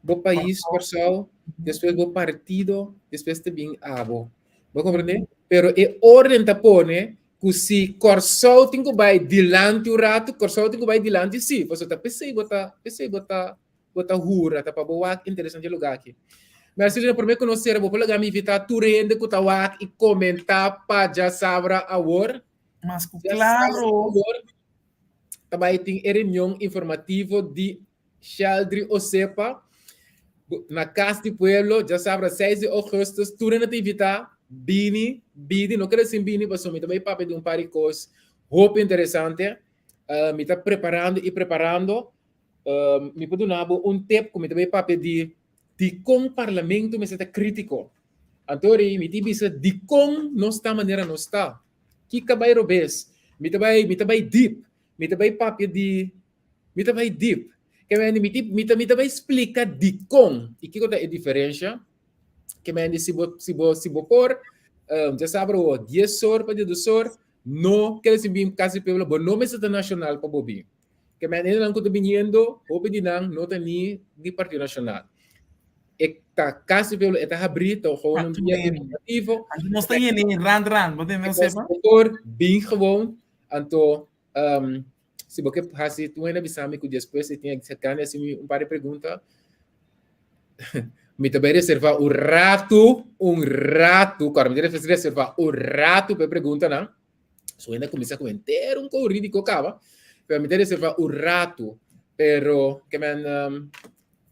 bo pais Kòrsou, despues bo partido, despues ta bin abo. Bo komprendé? Pero e orden ta pone ku si Kòrsou tin ku bai dilanti un ratu, Kòrsou tin ku bai dilanti sí, pasobra ta p'esei bo ta, p'esei bo ta Bo ta hura, ta pa bo wak interesante lugar aki. Mercelina, prome ku nos sera, bo por laga mi invitá tur hende ku ta wak i komentá pa djasabra awor. Mas ku Djasabra klaro. awor ta bai tin e reunion informativo di Sheldry Osepa na Kas di Pueblo, djasabra seis di ougùstùs. Tur hende ta invitá, bini, bini, no keda sin bini pasobra mi ta bai papia di un par di kos hopi interesante. Mi ta preparando i preparando. Mi por duna bo un tip ku mi ta bai papia di dikon parlamento mester ta kritiko. Anto rei mi tin bisa dikon nos ta manera nos ta. Kiko a bai robes? Mi ta bai mi ta bai dip. Mi ta bai papia di mi ta bai dip. Ke mende mi tin mi ta mi ta bai splika dikon i kiko ta e diferensha. Ke mende si bo si bo si bo por djasabra awor dies or pa diesdos or no kere si bin Kas di Pueblo bo no mester ta nashonal pa bo bin. Ke men hendenan ku ta biniendo, hopi di nan no ta ni di Partido Nacional. E ta Kas di Pueblo, e ta habrí, ta gewoon un dia informativo. Anto nos ta yene rand rand, bo tende sepa? Por bin gewoon, anto um, si bo ke hasi, tu hende bisa mi ku despues e tin kende hasi mi un par di pregunta, mi ta bai reserva un ratu, un ratu, kòrda mi ta reserva un ratu pa e preguntanan. So hende a kuminsá ku henter un kou ridiko kaba, pero mi ta reservá un ratu. Pero ke men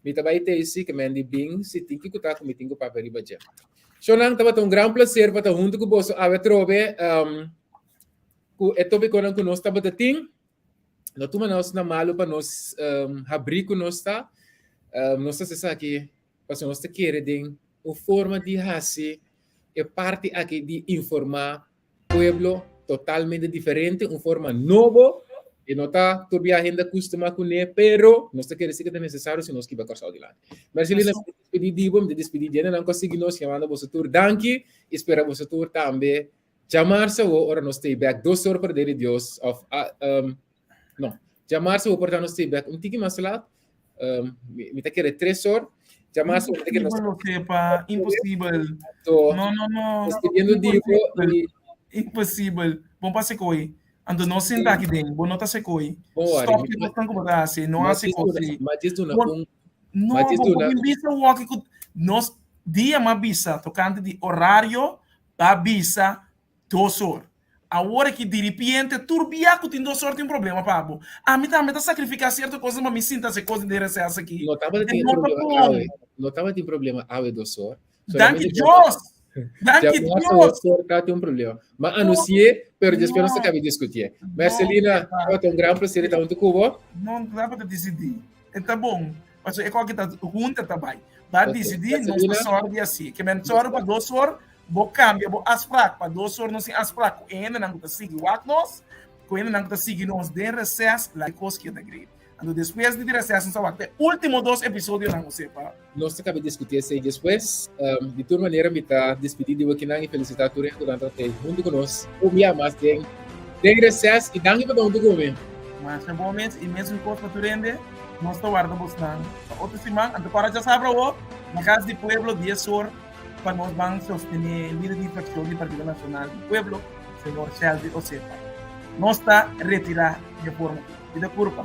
mi ta bai tei si ke men di bin si tin kiko ta ku mi tin ku papia riba dje. Shownan, tabata un gran plaser pa ta huntu ku boso awe atrobe ku e topikonan ku nos tabata tin. No tuma nos na malu pa nos habrí ku nos ta. Nos ta hasi esaki pasobra nos ta kere den un forma di hasi e parti aki di informá pueblo totalmente diferente, un forma nobo, e no ta tur biaha hende a custuma cune, pero nos ta kere si cu ta necesario si nos kiba Corsou dilanti. Mercelina, mi ta despedi di bo, mi ta despedi di hendenan cu a sigui nos, yamando boso tur danki y spera boso tur tambe djamarsa awo ora nos stay back dos or por dede Dios of no, djamarsa awo por ta nos stay back un tiki mas laat, mi ta kere tres or, djamarsa awo mi ta kere nos Imposibel, Josepa, imposibel. Anto, No, no, no. despidiendo di bo Imposibel. y Imposibel. Bon pa sekoi. Anto no sinta aki den, bo no ta sekoi. Bon worry, Stop mi ki kosnan ku bo ta hasi, no ma hasi djis kos duna, si. ma djis duna Bo un, no, ma djis bo bo duna. bin bisa woki ku nos dia m'a bisa tokante di orario, ba bisa Dos or. Awor aki diripiente tur bia ku tin dos or tin problema pa bo. Ami tambe ta sakrifiká sierto kosnan pa mi sinta hasi kos den reses aki. No tabata E tin no ta problema bon. awe. No tabata tin problema awe dos or. Danki Solamente Dios! Danki djamarsa Dios! dos or ta tin un problema. Ma anuncié, pero despues nos ta No, kaba diskutié. no, Mercelina, tabata un gran placer di ta huntu ku bo. No tabata disidí. E ta bon. Pasobra e koki ta hunta ta bai. Ba Ok. disidí, nos ta Mercelina, sòru di hasi. Ke men nos sòru ta. pa dos or, Bo kambia bo afsprak pa dos or nos tin afsprak ku e hendenan ku ta sigui wak nos, ku e hendenan ku ta sigui nos den reses, laga e kos keda great. Anto despues di reses nos ta wak e ultimo dos episodionan ku sepa. Nos ta kaba diskuti esei despues. Di tur manera mi ta despidi di bo kinan i felisitá tur hende ku nan ta tei huntu ku nos un bia mas den. Den reces y danki pa ta hunto cu mi. Masha bon mes y mesun cos pa tur hende. Nos ta warda bosnan pa otro siman. Anto para djasabra awo na Cas di Pueblo dies or pa nos ban sostene lider di fraccion di Partido Nacional di Pueblo, señor Shelby Osepa. Nos ta retira di e forma aki. Bida curpa.